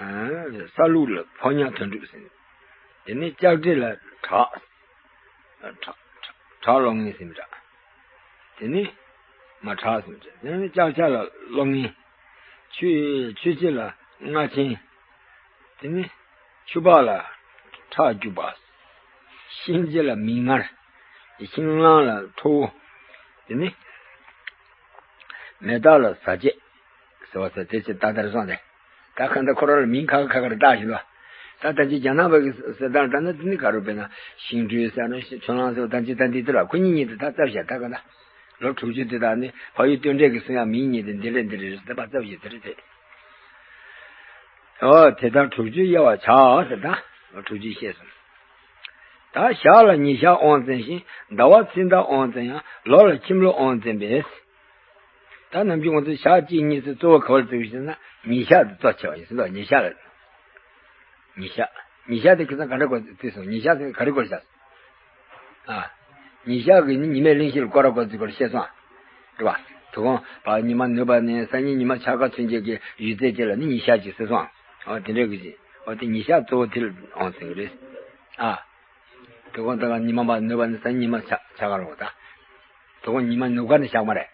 དུད། ས་ལུག་ལ་ཕོ་ཉ་དོན་གྲུབ་ཟེར། དེ་ནི་ལྕགས་སྤྲེལ་ལ་བྲག་བྲག་བྲག་གློག་བརྙན་ཟེར་མི་འདྲ། དེ་ནི་མ་བྲག་ཟེར་མི་འདྲ། དེ་ནི་ལྕགས་བྱ་ལ་གློག་བརྙན། ཆུ་ཆུ་སྐྱེ་ལ་རྔ་ཆེན། དེ་ནི་ཆུ་ཕག་ལ་ཁྲག་སྐྱུག་པ། ཤིང་སྐྱེ་ལ་མིག་ངར། ཤིང་གླང་ལ་ཁྲོ་བོ། དེ་ནི་མེ་སྟག་ལ་ཟ་བྱེད། ཟེར་བ་ཟེར་དེ་ཚེ་ད་ལྟར་སོང་སྟེ། ད་གང་ལྟར་ཁོ་རང་ལ་མིང་ཁ་ཁ་ཁར་བཏགས་བཞིན་པ། ད་ལྟ་ཅི་རྒྱ་ནག་པ་གི་ཟེར་སྟངས་ལྟར་ན་དེ་ནི་ག་རུ་དཔེར་ན་ཤིང་སྦྲུལ་ཟེར་ན་ཆུ་གླང་ཟེར་ད་ཅི་ད་འདི་དེ་ལ་ཁོ་གཉིས་གཉིས་དེ་ད་རྩ་བཞག་ད་ག་ན། ལོ་དྲུག་ཅུ་དེ་དག་ནི་ཕ་ཡུལ་སྟོད་འབྲེལ་གྱི་གསུང་ཡག་མིང་གཉིས་དེ་འདི་རེད་འདི་རེད་ཟེར་ད་པ་རྩ་བཞག་དེ་རེད་དེ། ཨོ་དེ་ལྟར་དྲུག་ཅུ་དབྱེ་བར་བྱ་ཟེར་ད། ལོ་དྲུག་ཅུ་བཤད་སོང་། ད་ཞག་ལ་ཉི་ཞག་དབང་བཙན་ཞིང་ཟླ་བ་ཚེས་ཟླ་དབང་བཙན་ཡང་ལོ་ལ་ཁྱིམ་ལོ་དབང་བཙན་པས། ད་ནམ་རྒྱུན་ང་ཚོ་ཞག་གཅིག་གཉིས་སུ་གཙོ་བོ་ག་བར་བརྩི་བ་ཞེ་ན་ཉི་ཞག་ཏུ་གཙོ་ཆེ་བ་ཡིན་ཟེར་ལ་ཉི་ཞག་ལ། ཉི་ཞག་ཉི་ཞག་དེ་ཁྱེད་ཚང་ག་འདྲ་གོ་བརྩི་སོང་ཉི་ཞག་དེ་ག་རེ་གོ་བཞག་སོང་། ཨ། ཉི་ཞག་གི་ནི་ཉི་མའི་གླེང་གཞི་ལ་སྐོར་ར་སྐོར་རྩིས་སྐོར་བཤད་སོང་། རེད་བ། དོ་དགོང་བར་ཉི་མ་ནུབ་པ་ནས་སང་ཉིན་ཉི་མ་འཆར་ཁ་ཚུན་ཆད་ཀྱི་ཡུལ་ཚད་ཅིག་ལ་ནི་ཉི་ཞག་ཅིག་ཟེར་སོང་། ཨོ་དེ་འདྲ་གི་ཅིག་ཨོ་དེ་ཉི་ཞག་གཙོ་བོ་དེ་ལ་འོང་ཟིན་གི་རེད། ཨ། དོ་དགོང་ད་ག་ཉི་མ་བར་ནུབ་པ་ནས་སང་ཉིན་ཉི་མ་འཆར་འཆར་ཁ་རོ་ད། དོ་དགོང་ཉི་མ་ནུབ་ཁ་ནས་ཞག་མ་རེད།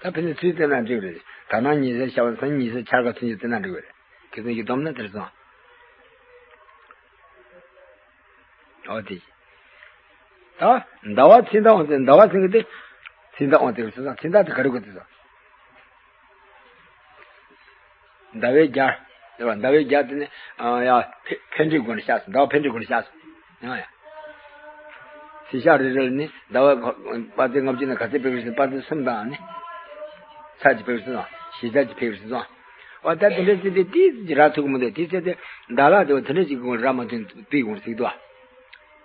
ད་ཕན་ཚུན་ཚུལ་བསྟན་ན་འགྲིག་རེད། ད་ནངས་ཉི་ཤར་ཤར་བ་སང་ཉིན་ཉི་ཤར་འཆར་ཁ་ཚུན་ཆད་བསྟན་ན་འགྲིག་རེད། ཁྱེད་ཚོ་ཡིག་སྡོམ་ན་དེར་སོང་། ཨོ་དེ། ད་ཟླ་བ་ཚེས་ཟླ་འོང་ཚེ་ཟླ་བ་ཚེས་གི་དེ། ཚེས་ཟླ་འོང་དེ་ཚེས་ཟླ་ཚེས་ཟླ་དེ་ག་རེ་གོ་དེ་སོང་། ཟླ་བའི་རྒྱ། དེ་བ་ཟླ་བའི་རྒྱ་དེ་ནི་ཨ་ཡ་ཕེ་ཕན་འབྲས་སྒོ་ནས་བཤད་སོང་ཟླ་བ་ཕན་འབྲས་སྒོ་ནས་བཤད་སོང་། ཡང་ཡང་། ཚེས་ཞག་རེ་རེ་ལ་ནི་ཟླ་བ་དཔག་ཚད་ལྔ་བཅུ་ནས་ག་ཚད་ཕེབས་ཀྱི་རེད་ཟེར་ན་པ་ཚད་གསུམ་དང་ནི། ཚ་གཅིག་ཕེབས་ཀྱི་རེད་ཟེར་སོང་། བཞི་ཚ་གཅིག་ཕེབས་ཀྱི་རེད་ཟེར་སོང་། འོ་ད་དེ་འདྲ་ཚེ་དེ་ཏིས་ཀྱི་རག་ཐུབ་ཀྱི་མི་འདུག་དེ་ཚེ་དེ་ཟླ་ལྷག་དེ་བ་དེ་འདྲ་ཅིག་གི་རག་མ་ཐུབ་པའི་སྒོ་ནས་ཟེར་གྱི་འདུག་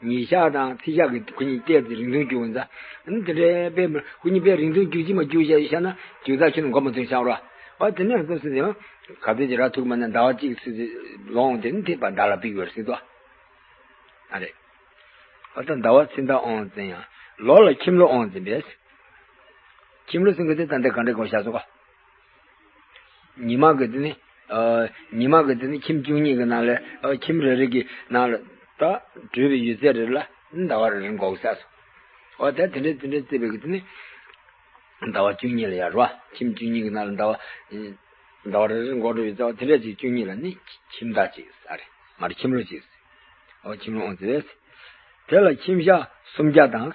ཉིན་ཞག་དང་ཚེས་ཞག་གི་ཁོ་གཉིས་བལྟས་ཏེ་རིང་ཐུང་རྒྱུག་འོང་ཙང་། དེ་འདྲའི་དཔེ་མི་ཁོ་གཉིས་དཔེ་རིང་ཐུང་རྒྱུག་ཅི་མ་རྒྱུག་བྱས་ཤག་ན་རྒྱུག་ཐག་ཆོད་ནས་འགོ་མ་ཐོན་ཤག་རོ། ཨ་དེ་ནས་ཚོ་སྲིད་ཡང་ག་ཚོད་ཅིག་རག་ཐུབ་མ་ན་ཟླ་བ་གཅིག་ཚོད་ཚོད་ལོངས་དེ་ནི་ཐེབས་པ་ཟླ་ལ་ཕིག་ཡོད་སྲིད་དོ། ཨ་རེ། ཨ་ད་ཟླ་བ་ཚེས་ཟླ་དབང་བཙན་ཡང་ལོ་ལ་ཁྱིམ་ལོ་དབང་བཙན་པས། ཁྱིམ་ལོ་ཟེར་མཁན་དེ་ད་ལྟ་ག་འདྲ་གོ་བཞག་སོང་གོ། ཉི་མ་གི་དེ་ནི། ཨ། ཉི་མ་གི་དེ་ནི་ཁྱིམ་བཅུ་གཉིས་ཀྱི་ནང་ལ། ཨ། ཁྱིམ་རེ་རེ་གི་ནང་ལ་ད་བགྲོད་པའི་ཡུལ་ཚད་རེ་ལ་ཟླ་བ་རེ་རེ་འགོག་ས་སོང་། འོ་ད་དེ་འདྲ་དེ་འདྲ་བརྩིས་པའི་གི་དེ་ནི་ཟླ་བ་བཅུ་གཉིས་ལ་ཡར་བ། ཁྱིམ་བཅུ་གཉིས་ཀྱི་ནང་ལ་ཟླ་བ། ཟླ་བ་རེ་རེ་འགོག་འགྲོ་བའི་ཟླ་བ་དེ་འདྲ་ཅིག་བཅུ་གཉིས་ལ་ནི་ཁྱིམ་བདག་ཅིག་ཨ་རེ། མ་རེད། ཁྱིམ་ལོ་ཅིག་འོ་ཁྱིམ་ལོ་འོང་ཟེར་བས། དེ་ལ་ཁྱིམ་ཞག་སུམ་བརྒྱ་དང་།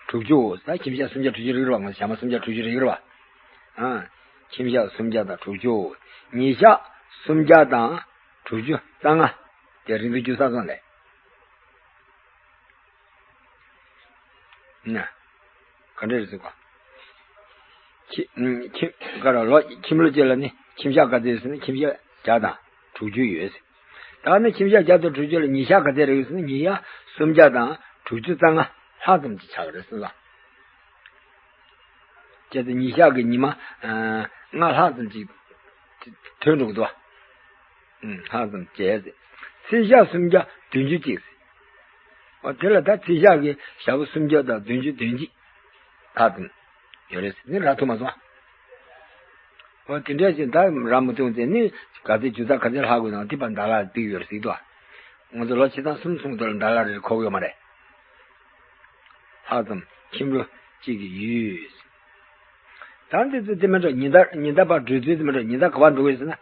དྲུག་ཅུ། ད་ཁྱིམ་ཞག་སུམ་བརྒྱ་དྲུག་ཅུ་རེད་རེད་བ། ང་ཚོ་ཞག་མ་སུམ་བརྒྱ་དྲུག་ཅུ་རེད་རེད་བ། ཨ། ཁྱིམ་ཞག་སུམ་བརྒྱ་དང་དྲུག་ཅུ། ཉིས་ཞག་སུམ་བརྒྱ་དང་དྲུག་ཅུ་རྩ་ལྔ། དེ་རིང་དུ་རྒྱུ་ས་སོང་ལས། ན། ག་འདྲ་རེད་ཟེར་གོ། ཁྱི། ཁྱི། ག་ར་ལོ། ཁྱིམ་ལོ་གཅིག་ལ་ནི་ཁྱིམ་ཞག་ག་ཚོད་ཡོད་ཟེར་ན་ཁྱིམ་ཞག་བརྒྱ་དང་དྲུག་ཅུ་ཡོད་ཟེར། ད་ནི་ཁྱིམ་ཞག་བརྒྱ་དང་དྲུག་ཅུ་ལ་ཉིས་ཞག་ག་ཚོད་རེད་ཟེར་ན་ཉིས་ཞག་སུམ་བརྒྱ་དང་དྲུག་ཅུ་རྩ་ལྔ་ལྷག་ཙམ་ཅིག་ཆགས་ཀྱི་རེད་ཟེར་ལ། བྱས་ཙང་ཉིས་ཞག་གི་ཉི་མ། ཨ། ལྔ་ལྷག་ཙམ་ཅིག་ཐོན་འགྲོ་གི་འདུག་བ། ཨུམ། ལྷག་ཙམ་བྱས་ཟེར། ཚེས་ཞག་སུམ་བརྒྱ་བདུན་ཅུ་གཅིག་ཟེར། འོ་དེ་ལ་ད་ཚེས་ཞག་གི་ཞག་པོ་སུམ་བརྒྱ་དང་བདུན་ཅུ་དོན་གཅིག་ལྷག་ཙམ་ཡོད་རེད་ཟེར་ནི་རག་ཐུབ་མ་སོང་། འོ་དེ་འདྲ་ཞིག་ད་རག་མ་ཐུབ་ཚེ་ནི་ག་ཚོད་རྒྱུ་ཚ་ག་ཚོད་ལྷག་དགོས་ན་དེ་ཕར་འདའ་ལག་བསྡུས་ཡོད་རེད་ཟེར་གི་འདུག་ང་ཚོ་ལོ་ཆིག་སྟོང་གསུམ་སོང་དུས་ལ་འདའ་ལག་རེ་རེ་འཁོར་གི་ཡོད་མ་རེད། ལྷག་ཙམ་ཁྱིམ་ལོ་གཅིག་གི་ཡུལ། ད་འདི་ཚོ་དེ་མིན་འགྲོ། ཉི་ཟླ། ཉི་ཟླ་བར་བགྲོད་ཚུལ་དེ་མིན་འགྲོ། ཉི་ཟླ་ག་པར་འགྲོ་གི་ཟེར་ན།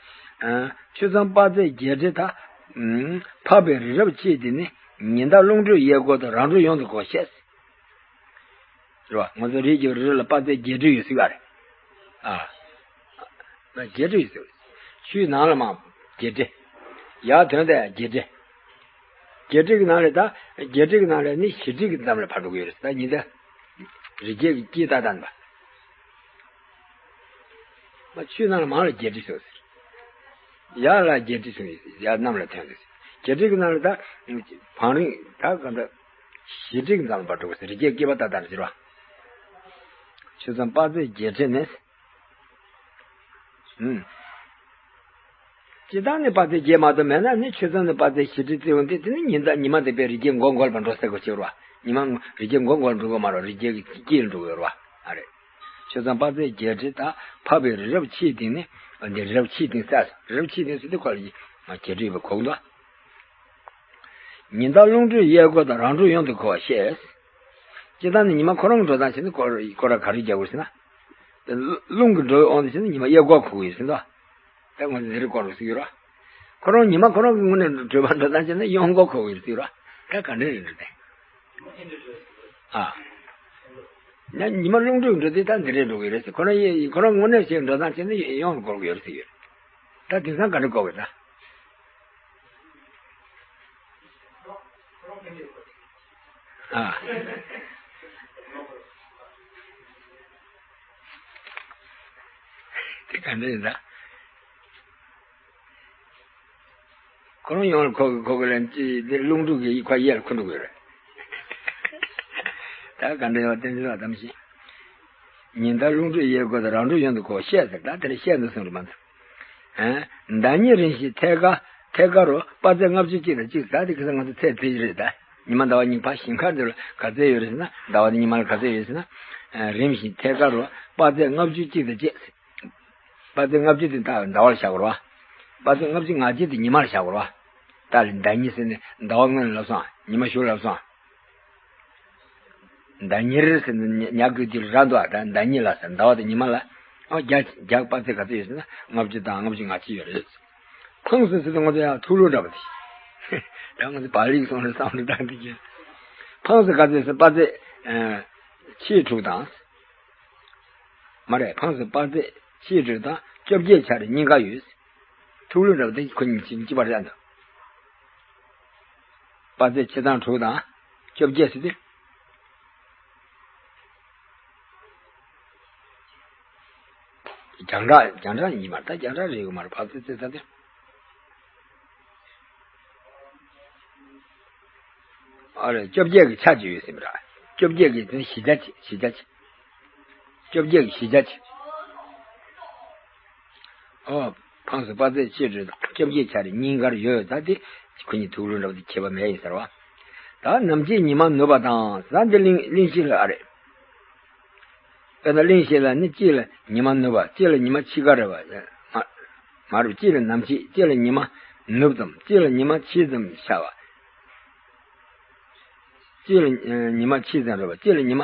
ཨ། ཆུ་མཚམས་དཔག་ཚད་བརྒྱད་ཁྲི་དང་། ཨུམ། འཕགས་པའི་རི་རབ་ཕྱེད་དེ་ནི་ཉི་ཟླ་རླུང་བགྲོད་གཡས་སྐོར་དང་རང་འགྲོས་ཡོངས་སུ་གོ་ཤེས། རེད་བ། ང་ཚོ་རིའི་རྒྱལ་པོའི་རི་རབ་ལ་དཔག་ཚད་བརྒྱད་ཁྲི་ཡོད་ཟེར་བ་རེད། ཨ། བརྒྱད་ཁྲི་ཡོད་ཟེར། ཆུའི་ནང་ལ་མར་བརྒྱད་ཁྲི། ཡར་ཐོན་དུས་བརྒྱད་ཁྲི། བརྒྱད་ཁྲི་གི་ནང་ལ་ད། བརྒྱད་ཁྲི་གི་ནང་ལ་ནི་བཞི་ཁྲི་གི་ཙམ་ལ་ཕར་འགྲོ་གི་ཡོད་རེད། ད་ཉི་ཟླ། རི་རྒྱལ་གྱི་དཀྱིལ་ལྟར་བསྟན་པ། མར་ཆུའི་ནང་ལ་མར་ལ་བརྒྱད་ཁྲི་སོང་ཟེར། ཡར་ལ་བརྒྱད་ཁྲི་སོང་ཡོད་ཟེར། ཡར་གནམ་ལ་ཐོན་ཟེར། བརྒྱད་ཁྲི་གི་ནང་ལ་ད་བང་རིམ། ད་ག་འདྲ། བཞི་ཁྲི་གི་ཙམ་ལ་ཕར་འགྲོ་གི་ཟེར། རི་རྒྱལ་དཀྱིལ་པ་ལྟར་ལྟར་ཟེར་བ། ཆུ་མཚམས་དཔག་ཚད་བརྒྱད་ཁྲི་ནས། ཨུམ། སྤྱིར་བཏང་ནས་དཔག་ཚད་བརྒྱད་མ་གཏོགས་མེད་ན་ནི་ཆུ་མཚམས་ནས་དཔག་ཚད་བཞི་ཁྲི་བརྩི་འོང་དུས་དེ་ནི་ཉི་ཟླ། ཉི་མ་དེ་དཔེ་རི་རྒྱལ་མགོ་སྐོར་བར་འགྲོ་ས་གོ་ཆེ་བ་རེད་བ། ཉི་མ་རི་རྒྱལ་མགོ་སྐོར་འགྲོ་གི་མ་རེད། རི་རྒྱལ་གྱི་དཀྱིལ་འགྲོ་གི་ཡོད་རེད་བ། ཨ་རེད། ཆུ་མཚམས་དཔག་ཚད་བརྒྱད་ཁྲི་དང་འཕགས་པའི་རི་རབ་ཕྱེད་སྟེང་ནས། འདི་རི་རབ་ཕྱེད་སྟེང་ཟེར། རི་རབ་ཕྱེད་སྟེང་ཟེར་དུས་ཁོ་ལ་ཡི་མ་བརྒྱད་ཁྲི་ཡོད་པའི་གོ་གི་འདུག་ཉི་ཟླ་རླུང་བགྲོད་གཡས་སྐོར་དང་རང་འགྲོས་ཡོངས་སུ་གོ་བ་ཤེས། སྤྱིར་བཏང་ནི་ཉི་མ་ཁོ་རང་གི་འགྲོ་སྟངས་བྱས་ན་སྐོར་སྐོར་ར་ག་རེ་རྒྱག་དགོས་ཟེར་ན། རླུང་གི་འགྲོ་བའི་དབང་དུ་བྱས་ན་ཉི་མ་གཡས་སྐོར་གོ་དགོས་ཟེར་འདུག་ད་ང་ཚོ་འདི་རུ་སྐོར་རུ་ཟེར་གྱི་ཡོད་ར། ཁོ་རང་ཉི་མ་ཁོ་རང་གི་ངོས་ནས་འགྲོ་བ་འགྲོ་སྟངས་བྱས་ན་གཡོན་སྐོར་གོ་དགོས་ཟེར་གྱི་ཡོད་ར། ད་ག་འདྲ་རེད་འགྲོ་དེ། ཨ། ཉ་ཉི་མ་རླུང་བགྲོད་འགྲོ་དུས་ད་འདི་རེད་འགྲོ་གི་རེད་ཟེར། ཁོ་རང་ཡི་ཁོ་རང་ངོས་ནས་བྱས་འགྲོ་སྟངས་བྱས་ན་གཡོན་སྐོར་གྱི་ཡོད་རེད་ཟེར་གྱི་ཡོད་རེད། ད་དེང་སང་ག་འདྲ་སྐོར་གྱི་ད། ཨ། དེ་ག་འདྲ་ཡིན་ད། ཁོ་རང་ཡོང་ལ་ཁོ་གི་ཁོ་གི་ལན་ཅི་དེ་རླུང་འགྲོ་གི་ཁོ་གཡས་ལ་ཁུ་འགྲོ་གི་རེད། ད་ག་འདྲ་ཡོད་བསྟན་འཛིན་ལ་གཏམ་ཤེས། ཉི་ཟླ་རླུང་བགྲོད་གཡས་སྐོར་དང་རང་འགྲོས་ཡོངས་སུ་གོ་བ་ཤེས་ཟེར། ད་དེ་ལ་ཤེས་འདུག་གསུངས་རེད་མ་གཏོགས། ཨ། ཟླ་ཉིན་རིམ་བཞིན་ཐད་ཀར་ཐད་ཀར་རུ་དཔག་ཚད་ལྔ་བཅུ་གཅིག་དང་གཅིག་ད་དེ་ཁ་སང་ང་ཚོ་ཚེས་ཚེས་རེད་ད། ཉི་མ་ཟླ་བ་གཉིས་ཕར་ཞིང་ཁར་འདི་ལ་ག་ཚད་ཡོད་རེད་ཟེར་ན། ཟླ་བ་དེ་ཉི་མ་ལ་ག་ཚད་ཡོད་ཟེར་ན། ཨ། རིམ་བཞིན་ཐད་ཀར་རུ་དཔག་ཚད་ལྔ་བཅུ་གཅིག་དང་གཅིག་དཔག་ཚད་ལྔ་བཅུ་དེ་ད་ཟླ་བ་ལ་བཞག་དགོས་རེད་བ། དཔག་ཚད་ལྔ་བཅུ་ང་གཅིག་དེ་ཉི་མ་ལ་བཞག་དགོས་རེད་བ། ད་ལྟ་ཟླ་ཉིན་ཟེར་ནས་ཟླ་བ་སྔོན་ལ་ལབ་སོང་། ཉི་མ་གཞུག་ལ་ལབ་སོང་། ཟླ་ཉེར་ཟེར་ནས་ཉ་གི་དེ་ར་འདུག་ཨ། ད་ཟླ་ཉིན་ལ་ཟེར། ཟླ་བ་དེ་ཉི་མ་ལ། ཨོ་རྒྱ་རྒྱ་དཔག་ཚད་ག་ཚོད་ཡོད་ཟེར་ན་ལྔ་བཅུ་དང་ལྔ་བཅུ་ང་གཅིག་ཡོད་རེད། ཕངས་སོང་ཟེར་དུས་ང་ཚོ་ཡང་ཐུགས་ལུས་འདྲ་པོ་དེ། ད་ང་ཚོ་བག་ལེབ་སོང་རེད་བསམ་རེད་ད་འདི་ཀྱི། ཕངས་སོང་ག་ཚོད་ཟེར། དཔག་ཚད་ཨ་ཕྱེད་དྲུག་དང་། མ་རེད། ཕངས་སོང་དཔག་ཚད་ཕྱེད་དྲུག་དང་བཅོ་བརྒྱད་ཆ་རེ་གཉིས་ཀ་ཡོད། ཐུགས་ལུས་འདྲ་པོ་དེ་ཁོ་གཉིས་གཅིག་པ་རེད་འདུག་དཔག་ཚད་ཕྱེད་དང་དྲུག་དང་བཅོ་བརྒྱད་ཟེར་དུས། རྒྱང་གྲགས་རྒྱང་གྲགས་ཡིན་མ་རེད། ད་རྒྱང་གྲགས་རེད་ཡོད་མ་རེད། དཔག་ཚད་ཚད་ཚ་དེ། ཨ་རེ། བཅོ་བརྒྱད་ཀྱི་ཆ་གཅིག་ཡོད་ཟེར་མི་ར། བཅོ་བརྒྱད་ཀྱི་དེ་བཞི་ཆ་གཅིག་བཞི་ཆ་གཅིག་བཅོ་བརྒྱད་ཀྱི་བཞི་ཆ་གཅིག་ཨོ། ཕངས་སོང་དཔག་ཚད་ཕྱེད་དྲུག་དང་བཅོ་བརྒྱད་ཆ་རེ་གཉིས་ཀར་ཡོད། ད་དེ་ཁོ་གཉིས་ཐུགས་ལུས་འདྲ་པོ་དེ་ཁྱད་པར་མེད་ཡིན་ཟེར་བ། ད་ནམ་ཕྱེད་ཉི་མ་ནུབ་པ་དང་ཟེར་འདི་གླེང་གླེང་གཞི་ལ་ཨ་རེ། དཔེར་ན་གླིང་བཞི་ལ་ནི་གཅིག་ལ་ཉི་མ་ནུབ་པ། གཅིག་ལ་ཉི་མ་ཕྱེད་ཀ་རེད་པ། མ་མ་རུ་གཅིག་ལ་ནམ་ཕྱེད། གཅིག་ལ་ཉི་མ་ནུབ་ཙམ། གཅིག་ལ་ཉི་མ་ཕྱེད་ཙམ་ཤར་བ། གཅིག་ལ་ཉི་མ་ཕྱེད་ཙམ་རེད་པ། གཅིག་ལ་ཉི་མ་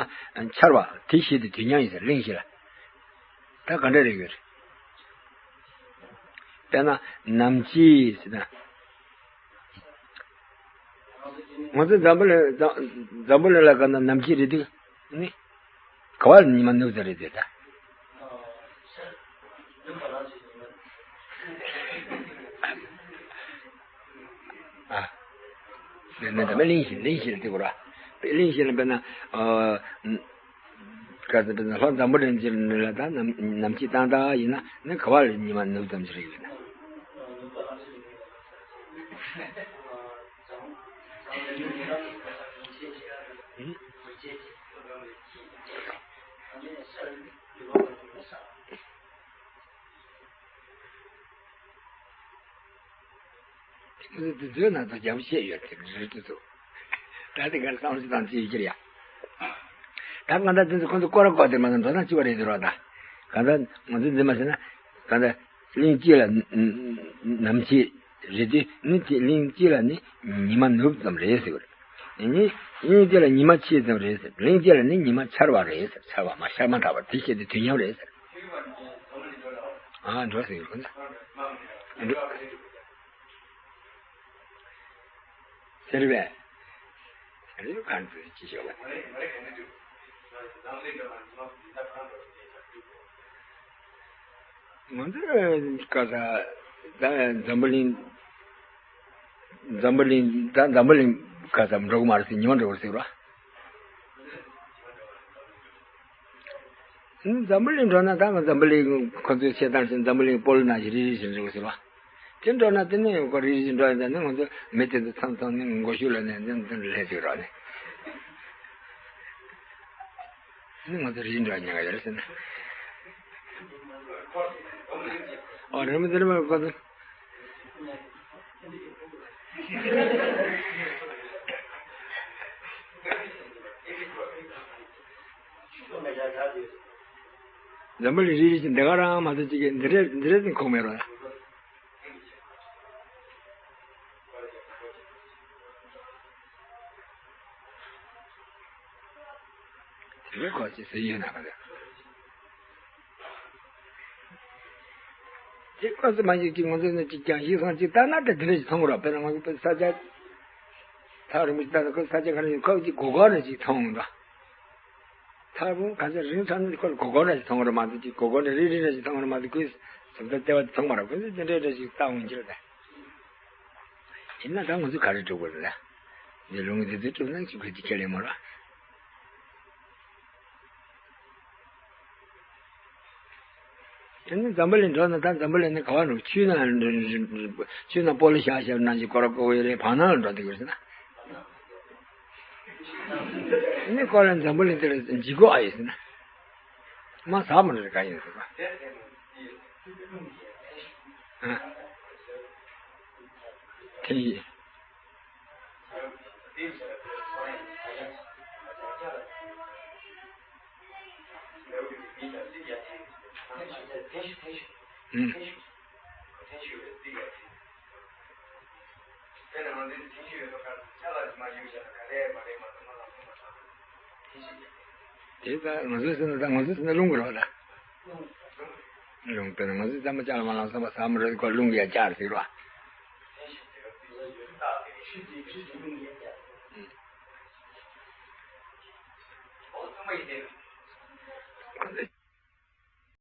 འཆར་བ། དེ་བཞི་དེ་དུས་མཉམ་ཡིན་ཟེར། གླིང་བཞི་ལ་ད་ག་འདྲ་རེད་ཡོད་རེད། དཔེར་ན་ནམ་ཕྱེད་ཟེར་ན། ང་ཚོ་འཛམ་བུ་གླིང་འཛམ་འཛམ་བུ་གླིང་ལ་ག་ན་ནམ་ཕྱེད་རེད་དུས་ནི། ག་བ་ལ་ཉི་མ་ནུབ་ཙམ་རེད་དེ་ད། ཨ། ནི་ནི་ད་མི་གླིང་བཞི་གླིང་བཞི་ལ་དེ་གོ་ར། གླིང་བཞི་ལ་དཔེར་ན། ཨ། ག་ཚོད་དཔེར་ན་ལྷོ་འཛམ་བུ་གླིང་གི་ལ་ད་ནམ་ནམ་ཕྱེད་ཏག་ཏག་ཡིན་ན་ནི་ག་བ་ལ་ཉི་མ་ནུབ་ཙམ་ཞིག་རེད་ཡོད་ན། དེ་ཚོའི་ནང་དུ་རྒྱ་བོད་བཤད་ཡོད་དེ་རེད་དུ་ཚོ། ད་དེ་གར་བསམ་བློ་ཞིག་བཏང་ཅི་ཡོད་ཀྱི་རེད་ཡ། ད་གང་ལྟར་དེ་ཚོ་ཁོང་ཚོ་སྐོར་ར་སྐོར་དེ་མ་ཟད་འགྲོ་སྟངས་གཅིག་པ་རེད་དུ་རོགས་ད། གང་ལྟར་ང་ཚོས་འཛིན་པ་བྱས་ན། གང་ལྟར་གླིང་གཅིག་ལ་ནམ་ཕྱེད་རེད་དུས་ནི་དེ་གླིང་གཅིག་ལ་ནི་ཉི་མ་ནུབ་ཙམ་རེད་ཟེར་བ་རེད། ནི་གླིང་གཅིག་ལ་ཉི་མ་ཕྱེད་ཙམ་རེད་ཟེར། གླིང་གཅིག་ལ་ནི་ཉི་མ་འཆར་བ་རེད་ཟེར། འཆར་བ་མ་ཤར་མ་དག་པ་དེ་བཤད་དེ་དུས་མཉམ་རེད་ཟེར། ཨ་འགྲོ་ཟེར་གི་རེད། ཟེར་བས། ཟེར་བས་གང་དུ་ཅི་ཞོག་པ། ང་ཚོ་ག་ས་ད་འཛམ་བུ་གླིང་། འཛམ་བུ་གླིང་ད་འཛམ་བུ་གླིང་ག་ས་འགྲོ་གི་མ་རེད་ཟེར། ཉི་མ་འགྲོ་གི་རེད་ཟེར་བ། འཛམ་བུ་གླིང་འགྲོ་ན་ད་ང་འཛམ་བུ་གླིང་ཁོ་ཚོའི་བཤད་སྟངས་བཞིན་འཛམ་བུ་གླིང་སྤོ་ལོ་ནང་བཞིན་རིལ་རིལ་ཞིག་འགྲོ་ཟེར་བ། དེ་འགྲོ་ན་དེ་ནས་ཁོ་རིལ་རིལ་ཞིག་འགྲོ་ཡིན་ཙང་ནི་ང་ཚོ་མི་དེ་ཚོ་མཚམས་མཚམས་ནི་མགོ་གཞུག་ལ་ནས་འདི་འདི་ལས་ཟེར་རོགས་ནི། ནི་ང་ཚོ་རིལ་རིལ་འགྲོ་ཉེན་ཁ་ཡོད་རེད་ཟེར་ན། ཨོ་རེད་མི་དེ་རེད་མ་ཁོ་ཚོ། འཛམ་བུ་གླིང་རིལ་རིལ་ཞིག་འདི་ག་རང་མ་གཏོགས་ཅིག་གིས་འདི་རེད་འདི་རེད་ཟེར་ཁོག་མེད་རོགས། དེ་ག་ཁོ་ཅི་ཟེར་ཡོད་ན་ག་རེད། དེ་ཁོ་ཚོ་མ་ཞིག་ཅིག་ང་ཚོ་ནི་ཅིག་ཀྱང་ཞིག་སང་ཅིག་ལྟ་ན་དེ་འདི་འདྲ་ཞིག་མཐོང་གི་རོགས། དཔེར་ན་ང་ཚོ་ས་ཆ་ཐག་རིང་པོ་ཞིག་ལྟ་ན་ཁོ་ས་ཆ་ག་རེ་ཡིན་ཁོ་ཅིག་གོ་གོ་རེ་ཞིག་མཐོང་འདུག་ཐག་རིང་ག་ཚོད་རིང་ཐག་ནི་ཁོ་ལ་གོ་གོ་རེ་ཞིག་མཐོང་གི་རེད་མ་གཏོགས་ཅིག་གོ་གོ་རེ་རིང་རིང་རེ་ཞིག་མཐོང་གི་རེད་མ་གཏོགས་ཁོས་ཟབ་ལྟ་ལྟེ་བ་དེ་མཐོང་མ་རེད། ཁོ་ཚོས་དེ་འདྲ་འདྲ་ཞིག་ལྟ་འོང་གི་རེད་དེ། ཡིན་ན་ད་ང་ཚོས་ག་རེ་སྒྲུབ་དགོས་རེད། འདི་ལུང་གི་དེ་ཚོ་སྒྲུབ་ན་ཅིག་ཁོས་ཅིག་ཁས་ལེན་མ་རེད། དེ་ནི་འཛམ་བུ་གླིང་འགྲོ་ན་ད་འཛམ་བུ་གླིང་ནི་ག་བ་འགྲོ། ཆུའི་ནང་ཆུའི་ནང་སྤོ་ལོ་བཞག་བཞག་ནང་བཞིན་སྐོར་ར་སྐོར་གི་ཡོད་རེད། བར་སྣང་ལ་འགྲོ་བསྡད་ཡོད་ཟེར་ན། ནི་སྐོར་ལ་འཛམ་བུ་གླིང་དེ་ལ་འཇིགས་སྐོར་ཨ་ཡོད་ཟེར་ན། མ་ཟག་མ་རེད་ག་ཡིན་ཟེར་བ། ཨ། དེ་ཡིན། དེ་ད་ང་ཚོས་ཟེར་ན་ད་ང་ཚོས་ཟེར་ན་རླུང་གི་རོ་ད། རླུང་དཔེར་ན་ང་ཚོས་ཟ་མ་བཅག་ལ་མ་ལངས་ཟ་མ་ཟ་མ་རེད་ཁོ་རླུང་གིས་ཡ་བཅག་ཟེར་རོ། ཁོ་ཚོས་